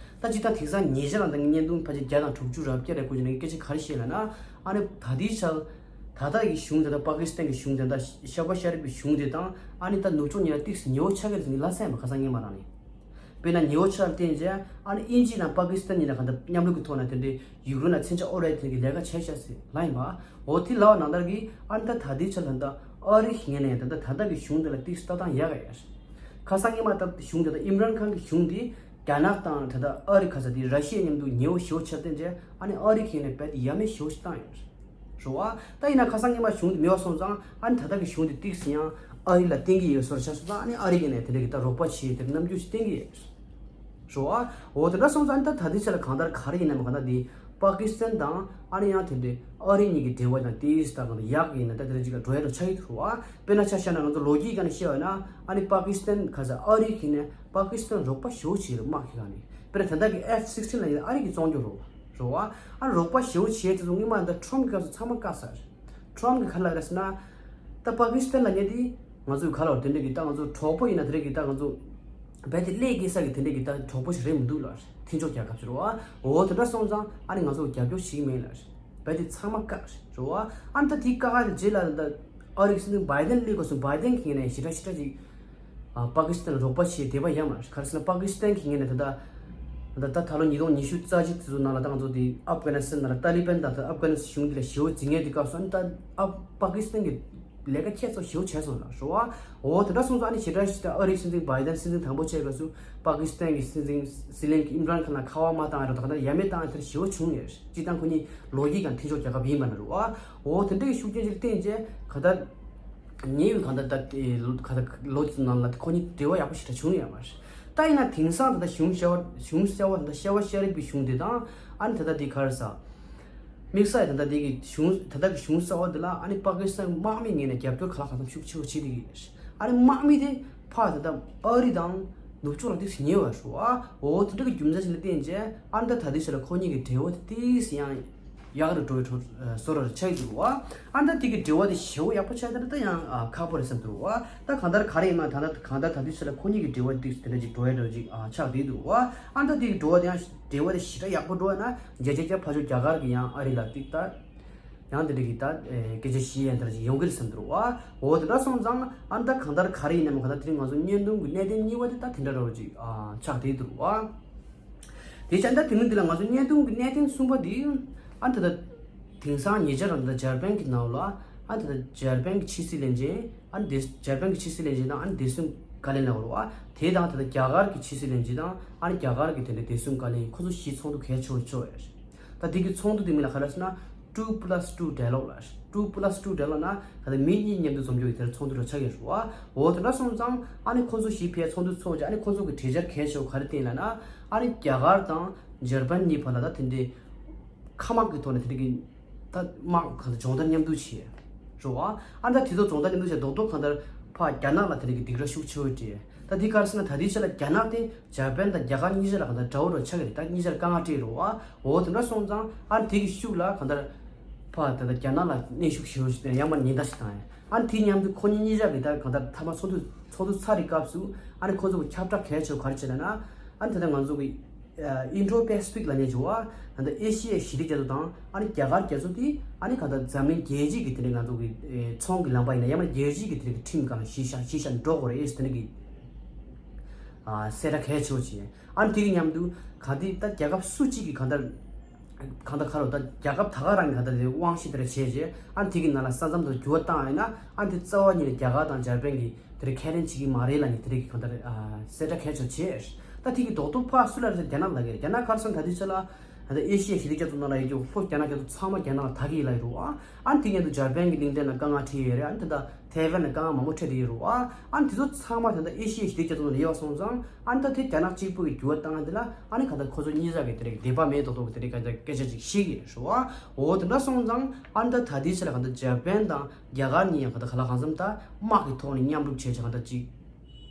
ད་ཅི་ད་དེང་སང་ཉེ་ཆར་ལ་ད་བརྙན་ཐུང་ཕལ་ཆེར་བརྒྱ་དང་དྲུག་ཅུ་རེ་བརྒྱད་རེ་བཀོད་ཀྱི་ནས་སྐད་ཆ་ག་རེ་བཤད་ལབ་ན། ཨ་ནི་ད་ལྟའི་ཆར་ད་ལྟ་གི་གཞུང་དེ་དང་པ་ཀི་སི་ཐན་གྱི་གཞུང་དེ་དང་ཤ་བ་ཤ་རིབ་ཀྱི་གཞུང་དེ་དང་། ཨ་ནི་ད་ནུབ་ཕྱོགས་གཉིས་ལ་ཏིག་ཙམ་ཉེ་བོ་ཆགས་ཀྱི་རེད་ཟེར་ནས་ལབ་ས་ཡིན་པ། ཁ་སང་སྔོན་མ་རང་ནས། དཔེར་ན་ཉེ་བོ་ཆགས་ལ་བརྟེན་རྗེས་ཨ་ནི་དབྱིན་ཇི་དང་པ་ཀི་སི་ཐན་གཉིས་ལ་གང་ལྟར་མཉམ་རུབ་ཀྱི་ཐོག་ནས་དེ་འདྲའི་ཡུཀ་རེན་ལ་མཚོན་ཆ་དབོར་ཡས་དེ་གི་ལས་ཀ་བྱས་ཤག་ཟེར་ལབ་ཡིན་པ། འོ་དེ་ལབ་པ་ནང་ལྟར་གྱི་ཨ་ནི་ད་ད་ལྟའི་ཆར་ད་ལྟ་ཨ་རི་གི་ངོས་ནས་ད་ལྟ་ད་ལྟ་གི་གཞུང་དེ་ལ་ཏིག་ཙམ་ལྟ་སྟངས་ཡག་ག་ཡོད། ཁ་སང་སྔོན་མ་ད་གཞུང་དེ་ད་ཨིམ་རན་ཁཱན་གྱི་གཞུང་དེ་རྒྱ་ནག་དང་ད་ལྟ་ཨ་རི་ཁ་ས་དེ་ར་ཤི་ཡ་མཉམ་དུ་ཉེ་བོ་ཞེ་པོ་ཆགས་བསྡད་རྗེས་ཨ་ནི་ཨ་རི་གི་ངོས་ནས་རྦད་དེ་ཡ་མེད་ཞེ་པོ་ཞིག་བཏང་ཡོད། རེད་བ། ད་ཡིན་ན་ཁ་སང་སྔོན་མ་གཞུང་དེ་མེད་པ་སོང་ཙང་ཨ་ནི་ད་ལྟ་གི་གཞུང་དེ་ཏིག་ཙམ་ཡང་ཨ་རི་ལ་བརྟེན་གྱི་ཡོད་བཟོ་འདྲ་ཆགས་སོང་ཙང་། ཨ་ནི་ཨ་རི་གི་ནས་དེ་འདྲ་གི་ད་རོགས་པ་བྱེད་དེ་རྣམ་འགྱུར་ཞིག་བསྟན་གྱི་ཡོད། རེད་བ། འོ་དེ་འདྲ་སོང་ཙང་ཨ་ནི་ད་ད་ལྟའི་ཆ་ལ་གང་ལྟར་ག་རེ་ཡིན་ནའང་གང་ལྟར་དེ་པ་ཀི་སི་ཐན་དང་ཨ་ནི་ཡང་དེ་འདྲའི་ཨ་རི་གཉིས་ཀྱི་འབྲེལ་བ་དང་ཏིག་ཙམ་ད་གང་ལྟར་ཡག་གི་ཡིན་ན་ད་དེ་འདྲ་ཅིག་ལ་འགྲོ་ཡ་འདྲ་ཆགས་ཀྱི་འདུག་རེད་བ། དཔེར་ན་ཆ་བཞག་ན་ང་ཚོ་ལོ་རྒྱུས་སྒང་ནས་བཤད་པ་ན་ཨ་ནི་པ་ཀི་སི་ཐན་ཁ་ས་ཨ་རི་གི་ནས་པ་ཀི་སི་ཐན་རོགས་པ་ཞེ་པོ་བྱེད་རེད་དམག་གི་སྒང་ནས། དཔེར་ན་ད་ལྟ་གི་ཨེཕ་སིགས་ཊིན་ལབ་ཡིན་ན་ཨ་རི་གིས་བཙོང་རྒྱུ་རེད་བ། རེད་བ། ཨ་རོགས་པ་ཞེ་པོ་བྱེད་ཡས་དེ་ཚོ་སྔོན་མ་ད་ཊམ་གྱི་སྐབས་སུ་ཚང་མ་བཀག་ཚར། ཊམ་གྱིས་ག་རེ་ལབ་རེད་ཟེར་ན། ད་པ་ཀི་སི་ཐན་ལབ་མཁན་དེ་ང་ཚོའི་ག་ལབ་དེ་འདྲ་གི་ད་ང་ཚོ་གྲོགས་པོ་ཡིན་ན་དེ་འདྲ་གི་ད་ང་ཚོ་རྦད་དེ་ཀླད་སྐྱེལ་ས་གི་དེ་འདྲ་གི་ད་གྲོགས་པོ་ཞིག་རེད་མི་འདུག་ལབ་རེད། མཐུན་ཕྱོགས་རྒྱལ་ཁབ་ཞིག་རེད་བ། འོ་དེ་འདྲ་སོང་ཙང་ཨ་ནི་ང་ཚོ་རྒྱབ་སྐྱོར་བྱེད་ཀྱི་མེད་ལབ་རེད། རྦད་དེ་ཚང་མ་བཀག་རེད་བ། ཨ་ནི་ད་དེ་བཀག་ཡས་རྗེས་ལ་ད་ཨ་རི་གི་སྲིད་འཛིན་བྷའི་ཌེན་སླེབས་སྐབས་སུ་བྷའི་ཌེན་གྱི་ངོས་ནས་ཞེ་དྲག་ཞེ་དྲག་ཅིག་ཨ་པ་ཀི་སི་ཐན་ལ་རོགས་པ་བྱེད་བསྡད་པ་ཡོད་མ་རེད། ག་རེ་ཟེར་ན་པ་ཀི་སི་ཐན་གྱི་ངོས་ནས་ད་ལྟ་ད་ལྟ་ད་ལོ་ཉིས་སྟོང་ཉི་ཤུ་རྩ་གཅིག་དེ་ཚོ་ནང་ལ་ད་ང་ཚོ་དེ་ཨབ་གྷ་ནི་སི་ཐན་ནང་ལ་ཏཱ་ལི་བན་དང་ད་ཨབ་གྷ་ནི་སི་ཐན་གཞུང་དེ་ལ་ཞེ་པོ་འཛིང་ཡས་དེ་སྐབས་སུ་ཨ་ནི་ད་ཨ་པ་ཀི་སི་ཐན་གྱི་ལས་ཀ་ཁྱད་མཚར་ཞེ་པོ་བྱས་སོང་ལབ་རེད་བ། འོ་དེ་འདྲ་སོང་ཙང་ཨ་ནི་ཞེ་དྲག་ཞེ་དྲག་ཨ་རིའི་སྲིད་འཛིན་བྷའི་ཌེན་སྲིད་འཛིན་དང་པོ་བྱས་སྐབས་སུ་པ་ཀི་སི་ཐན་གྱི་སྲིད་འཛིན་སྲིད་བློན་གྱི་ཨིམ་རན་ཁཱན་ལ་ཁ་པར་མ་བཏང་ཡ་རེད། ད་ག་ད་ཡ་མེད་བཏང་ཡ་དེ་ཞེ་པོ་བྱུང་ཡོད་རེད། སྤྱིར་བཏང་ཁོ་གཉིས་ལོ་རྒྱུས་ཀྱང་མཐུན་ཕྱོགས་རྒྱལ་ཁབ་ཡིན་པ་ནི་རེད་བ། འོ་དེ་འདྲ་གི་ཤུགས་རྐྱེན་ཅིག་བརྟེན་རྗེས་ག་ད། ཉེ་བའི་གང་ལྟར་ད་ལྟའི་ལོ་ག་ད་ལོ་ཚོའི་ནང་ལ་ཁོ་གཉིས་འབྲེལ་བ་ཡག་པོ་ཞེ་དྲག་བྱུང་ཡོད་མ་རེད། ད་ཡིན་ན་དེང་སང་ད་ལྟ་གཞུང་ཤ་བ་གཞུང་གསར་བ་ད་ལྟ་ཤ་བ་ཤ་རིབ་ཀྱི་གཞུང་དེ་དང་ཨ་ནི་ད་ལྟ་དེ་ག་རེ་ཟ། དམིགས་བསལ་ད་ལྟ་དེ་གི་གཞུང་ད་ལྟ་གི་གཞུང་གསར་བ་དེ་ལ་ཨ་ནི་པ་ཀི་སི་ཐན་དམག་མིའི་ངོས་ནས་རྒྱབ་སྐྱོར་ག་ལ་གང་འཚམ་ཤུགས་ཆེ་བོ་བྱེད་བསྡད་ཀྱི་ཡོད་རེད། ཨ་ནི་དམག་མི་དེ་ཕར་ད་ལྟ་ཨ་རི་དང་ ནུབ་ཕྱོགས་ལ་ཏིག་ཙམ་ཉེ་བ་ཞུ་བ། འོ་དེ་འདྲ་གི་རྒྱུ་མཚན་ཞིག་ལ་བརྟེན་བྱས་ཨ་ནི་ད་ད་ལྟའི་ཆ་ལ་ཁོ་གཉིས་ཀྱི་འབྲེལ་བ་དེ་ཏིག་ཙམ་ཡང་ཡག་རུ་འགྲོ་བའི་བཟོ་འདྲ་ཆགས་འདུག་བ། ཨ་ནི་ད་དེ་གི་འབྲེལ་བ་དེ་ཞེ་པོ་ཡག་པོ་ཆགས་ཡ་ད་ད་ཡང་ཨ་ཁག་པོ་རེད་བསམ་འདུག་བ། ད་གང་ལྟར་ག་རེ་ཡིན་ན་ད་ད་གང་ལྟར་ད་ལྟའི་ཆ་ལ་ཁོ་གཉིས་ཀྱི་འབྲེལ་བ་ཏིག་ཙམ་དེ་འདྲ་ཅིག་འགྲོ་ཡ་འདྲ་ཅིག་ཨ་ཆགས་བསྡད་འདུག་བ། ཨ་ནི་ད་དེ་གི་འབྲེལ་བ་དེ་ཡང་འབྲེལ་བ་དེ་ཞེ་དྲག་ཡག་པོ་འགྲོ་ཡ་ན་བརྒྱ་ཆ་བརྒྱ་ཕར་ཕྱོགས་རྒྱ་གར་གྱི་ཡང་ཨ་རི་ལ་ཏིག་ད། ཡང་དེ་འདྲ་གི་ད་ཨེ་སྐད་ཆ་བཤད་ཡ་འདྲ་ཅིག་ཡོང་གི་རེད་བསམ་འདུག་བ། འོ་དེ་འདྲ་སོང་ཙང་ཨ་ནི་ད་གང་ལྟར་ག་རེ་ཡིན་ནའང་གང་ལྟར་དེ་རིང་ང་ཚོ་བརྙན་ཐུང་གི་གནད་དོན་གཉིས་པ་དེ་ད་དེ་འདྲ་རོ་ཅིག་ཨ་ཆགས་བསྡད་འདུག་བ། དེ་བྱས་ད་དེ་རིང་འདི་ལ་ང་ཚོ་བརྙན་ཐུང་གི་གནད་དོན་གསུམ་པ་འདི་ཨ་ནི་ད་ད་དེང་སང་ཉེ་ཆར་རང་ད་འཇར་པན་གྱི་ནང་ལ་ཨ་ནི་ད་ད་འཇར་པན་གྱི་ཕྱི་སྲིད་བློན་ཆེན་ཨ་ནི་དེ་འཇར་པན་གྱི་ཕྱི་སྲིད་བློན་ཆེན་དང་ཨ་ནི་བདེ་སྲུང་བཀའ་བློན་ལབ་དགོས་རེད་བ། དེ་དང་ད་ད་རྒྱ་གར་གྱི་ཕྱི་སྲིད་བློན་ཆེན་དང་ཨ་ནི་རྒྱ་གར་གྱི་དེ་འདྲ་བདེ་སྲུང་བཀའ་བློན་ཁོ་ཚོ་བཞི་ཚོགས་འདུ་གལ་ཆེ་བོ་ཆགས་ཡོད་རེད། ད་དེ་གི་ཚོགས་འདུ་དེ་མིང་ལ་ག་རེ་ཟེར་ན། two plus two dialogue ལ། two plus two dialogue ན་ད་ལྟ་མི་གཉིས་མཉམ་དུ་འཛོམས་རྒྱུ་གི་དེར་ཚོགས་འདུ་རུ་ཆགས་ཡོད་རེད་བ། འོ་དེ་འདྲ་སོང་ཙང་ཨ་ནི་ཁོ་ཚོ་བཞི་ཕར་ཚོགས་འདུ་ཚོགས་བྱས་ཨ་ནི་ཁོ་ཚོ་གི་གྲོས་འཆར་གལ་ཆེ་བོ་ག་རེ་བཏིང་ལབ་ན། ཨ་ནི་རྒྱ་གར་དང་འཇར་པན་གཉིས་བར་ལ་ད་དེ་འདྲའི་མཁའ་དམག་གི་ཐོག་ནས་དེ་འདྲ་གི་ད་དམག་གང་ལྟར་སྦྱོང་བརྡར་མཉམ་དུ་བྱས་རེད་བ། ཨ་ནི་ད་དེ་ཚོ་སྦྱོང་བརྡར་མཉམ་དུ་བྱས་རྡོག་རྡོག་གང་ལྟར་ཕར་རྒྱ་ནག་ལ་དེ་འདྲ་གི་སྡིགས་ར་ཤུགས་ཆེ་བོ་སྤྲད། ད་འདི་ག་རེ་ཟེར་ན་ད་ལྟའི་ཆ་ལ་རྒྱ་ནག་དེ་འཇར་པན་དང་རྒྱ་གར་གཉིས་ཆ་ལ་གང་ལྟར་དགྲ་བོ་འདྲ་ཆགས་ཀྱི་རེད། ད་གཉིས་ཆ་ལ་དཀའ་ངལ་འཕྲད་ཡོད་རེད་བ། འོ་དེ་འདྲ་སོང་ཙང་ཨ་ནི་དེ་གི་ཤུགས་ལ་གང་ལྟར་ཕར་ད་ལྟ་རྒྱ་ནག་ལ་གནོན་ཤུགས་ཞེ་པོ་ཞིག་དང་ཡང་མ་ཉེན་བརྡ་ཞིག་བཏང་ཡ། ཨ་ནི་དེ་མཉམ་དུ་ཁོ་གཉིས་གཉིས་ཆ་གི་ད་གང་ལྟར་མཐའ་མ་ཚོགས་འདུ་ཚོགས་འདུ་ཚར་རེད་སྐབས་སུ་ཨ་ནི་ཁོ་ཚོ་གི་ཁྱབ་བསྒྲགས་གལ་ཆེ་བ་ག་རེ་བྱས་ལབ་ན། ཨ་ནི་ད་ལྟ་ང་ཚོ་གི་ཨིན་ཌོ་པེ་སི་ཕིག་ལབ་མཁན་ཅིག་བ། ད་ལྟ་ཨེ་ཤི་ཡའི་ཞི་བདེ་རྒྱ་མཚོ་དང་ཨ་ནི་རྒྱ་གར་རྒྱ་མཚོ་དེ་ཨ་ནི་གང་ལྟར་འཛམ་གླིང་རྒྱལ་སྤྱི་གི་དེ་འདྲའི་ང་ཚོ་གི་ཨེ་ཚོང་གི་ལམ་པ་ཡིན་ན་ཡང་མ་རྒྱལ་སྤྱི་གི་དེ་འདྲའི་ཁྲིམས་སྒང་གཞི་བཞག་གཞི་བཞག་འགྲོ་དགོས་རེད་ཨེ་ཟེར་དེ་འདྲ་གི་ཨ་གསལ་བསྒྲགས་གལ་ཆེ་བོ་བྱས། ཨ་ནི་དེ་གི་མཉམ་དུ་ག་དེ་ད་རྒྱལ་ཁབ་སུ་གཅིག་གི་གང་ལྟར་གང་ལྟར་ག་རེ་ད་རྒྱལ་ཁབ་ད་ག་རང་གི་གང་ལྟར་དེ་དབང་ཤེད་དེ་འདྲ་བྱས་རྗེས་ཨ་ནི་དེ་གི་ནང་ལ་ས་མཚམས་དང་འགྱུར་བ་བཏང་ཡིན་ན་ཨ་ནི་དེ་རྩ་བ་ཉིད་ནས་རྒྱ་གར་དང་འཇར་པན་གྱི་དེ་རིང་ཁས་ལེན་བྱེད་ཀྱི་མ་རེད་ལབ་ནས་དེ་རིང་གི་གང་ལྟར་ཨ་གསལ་བསྒྲགས་གལ་ཆེ་བྱས། ད་དེ་གི་རྡོག་རྡོག་ཕར་སུ་ལ་རེད་ཟེར་རྒྱ་ནག་ལ་གི་རེད། རྒྱ་ནག་ག་རེ་ཟེར་ན་ད་དེ་ཆ་ལ་ཨ་ད་ཨེ་ཤི་ཡ་ཞི་བདེ་རྒྱ་མཚོ་ནང་ལ་ཡོད་རྒྱུ་ལྷོ་རྒྱ་ནག་རྒྱ་མཚོ་ཚང་མ་རྒྱ་ནག་ལ་ད་གི་ཡིན་ལབ་ཡོད་རེད་བ། ཨ་ནི་དེ་གི་ང་ཚོ་འཇར་པན་གྱི་གླིང་ཕྲན་ལ་དཀའ་ངལ་འཕྲད་ཡོད་རེད། ཨ་ནི་ད་ད་ཐའེ་ཝན་ལ་དཀའ་ངལ་མང་པོ་འཕྲད་དེ་ཡོད་རེད་བ། ཨ་ནི་དེ་ཚོ་ཚང་མ་ད་ད་ཨེ་ཤི་ཡ་ཞི་བདེ་རྒྱ་མཚོ་ནང་ལ་ཡོད་པ་སོང་ཙང་ཨ་ནི་ད་དེ་རྒྱ་ནག་གཅིག་པུ་གི་འགྱུར་བ་བཏང་ཡ་དེ་ལ་ཨ་ནི་གང་ལྟར་ཁོ་ཚོ་གཉིས་ཆ་གི་དེ་རིང་དད་པ་མེད་མདོག་མདོག་གི་དེ་རིང་གང་ལྟར་སྐད་ཆ་ཅིག་བཤད་ཀྱི་ཡོད་རེད་བ། འོ་དེ་འདྲ་སོང་ཙང་ཨ་ནི་ད་ད་དེའི་ཆ་ལ་གང་ལྟར་འཇར་པན་དང་རྒྱ་གར་གཉིས་ཡང་གང་ལྟར་ག་ལ་གང་འཚམ་ད་དམག་གི་ཐོག་ནས་མཉམ་རུབ་བྱས་བྱས་གང་ལྟར་ཅིག་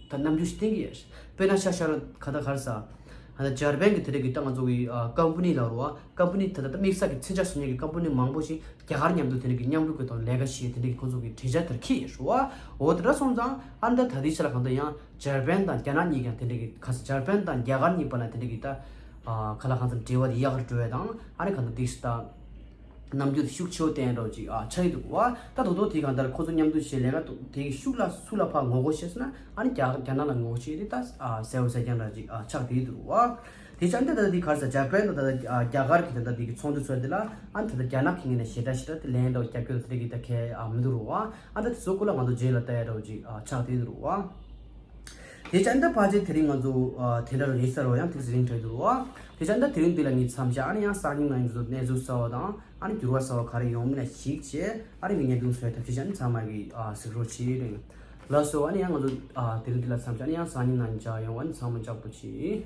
ད་རྣམ་འགྱུར་ཞིག་བསྟན་གྱི་ཡོད། དཔེར་ན་ཆ་བཞག་ན་ག་ད་ག་རེ་ཟ། ད་ལྟ་འཇར་པན་གྱི་དེ་འདྲ་གི་ད་ང་ཚོ་གི་ཨ་ཀམ་པ་ནི་ལབ་རོ་བ། ཀམ་པ་ནི་ད་ལྟ་ད་དམིགས་བསལ་གྱི་མཚོན་ཆ་བཟོ་མཁན་གྱི་ཀམ་པ་ནི་མང་པོ་ཞིག་རྒྱ་གར་མཉམ་དུ་དེ་འདྲ་གི་མཉམ་རུབ་ཀྱི་ཐོག་ལས་ཀ་བྱེད་དེ་འདྲ་གི་ཁོ་ཚོ་གི་གྲོས་འཆར་དེར་འཁྱེར་ཡོད་རེད་བ། འོ་དེ་འདྲ་སོང་ཙང་ཨ་ནི་ད་ད་ལྟའི་ཆ་ལ་གང་ལྟར་ཡང་འཇར་པན་དང་རྒྱ་ནག་གཉིས་ཀྱང་དེ་འདྲ་གི་ག་ས་འཇར་པན་དང་རྒྱ་གར་གཉིས་བར་ལ་དེ་འདྲ་གི་ད་ཨ་ག་ལ་གང་འཚམ་འབྲེལ་བ་དེ་ཡག་རུ་འགྲོ་ཡ་དང་ཨ་ནི་གང་ལྟར་འདི་ས་ད། རྣམ་འགྱུར་ཤུགས་ཆེ་བོ་བསྟན་རོགས་ཅིག་ཨ་ཆགས་ཀྱི་འདུག་བ། ད་དོ་དོ་དེ་གང་ལྟར་ཁོ་ཚོ་མཉམ་དུ་བྱས་ལས་ཀ་དེ་གི་ཤུགས་ལ་སུ་ལ་ཕར་ངོ་རྒོལ་བྱས་སོང་ན་ཨ་ནི་རྒྱ་རྒྱ་ནག་ལ་ངོ་རྒོལ་བྱས་ཏེ་ད་ཨ་ཟེར་བ་ཟེར་རྐྱང་འདྲ་ཅིག་ཨ་ཆགས་བསྡད་འདུག་བ། དེ་ཆ་འདི་ད་ལྟ་དེ་ག་རེ་ཟེར་འཇར་པན་དང་ད་ལྟ་ཨ་རྒྱ་གར་གྱི་ད་ལྟ་དེ་གི་ཚོགས་འདུ་ཚོགས་དེ་ལ་ཨ་ནི་ད་ལྟ་རྒྱ་ནག་གི་ངོས་ནས་ཞེ་དྲག་ཞེ་དྲག་དེ་ལན་འདྲ་བོ་རྒྱབ་སྐྱོར་དེ་གི་ད་གལ་ཨ་མི་འདུག་རུ་བ། ཨ་ད་དེ་ཚོ་སྐོར་ལ་ང་ཚོ་རྗེས་ལ་ལྟ་ཡ་འདྲ་བོ་ཅིག་ཨ་ཆགས་བསྡད་འདུག་རུ་བ། དེ་ཆ་འདི་ཕལ་ཆེར་དེ་རིང་ང་ཚོ་ཨ་དེ་འདྲ་རུ་ཡིན་ས་རུ་ཡང་ཏིག་ཙམ་རིང་དྲགས་འདུག་རུ་བ། དེ་ཆ་འདི་དེ་རིང་འདི་ལ་ངས་མཚམས་བཞག་ཨ་ནི་ཡང་སང་ཉིན་ང་ཚོ་གནས་ཚུལ་གསར་བ་དང་ཨ་ནི་འགྱུར་བ་གསར་བ་ག་རེ་ཡོང་མིན་ལ་གཞིགས་བྱས་ཨ་ནི་ངས་བརྙན་ཐུང་བཟོ་ཡ་ཐབས་ཤེས་བྱས་ཨ་ནི་ཚང་མ་གིས་ཨ་གཟིགས་རོགས་བྱེད་རེད། ལགས་སོ། ཨ་ནི་ཡང་ང་ཚོ་ཨ་དེ་རིང་འདི་ལ་མཚམས་བཞག་ཨ་ནི་ཡང་སང་ཉིན་ནང་མཇལ་ཡོང་། ཨ་ནི་ཚང་མ་ལྕགས་པོ་བྱེད།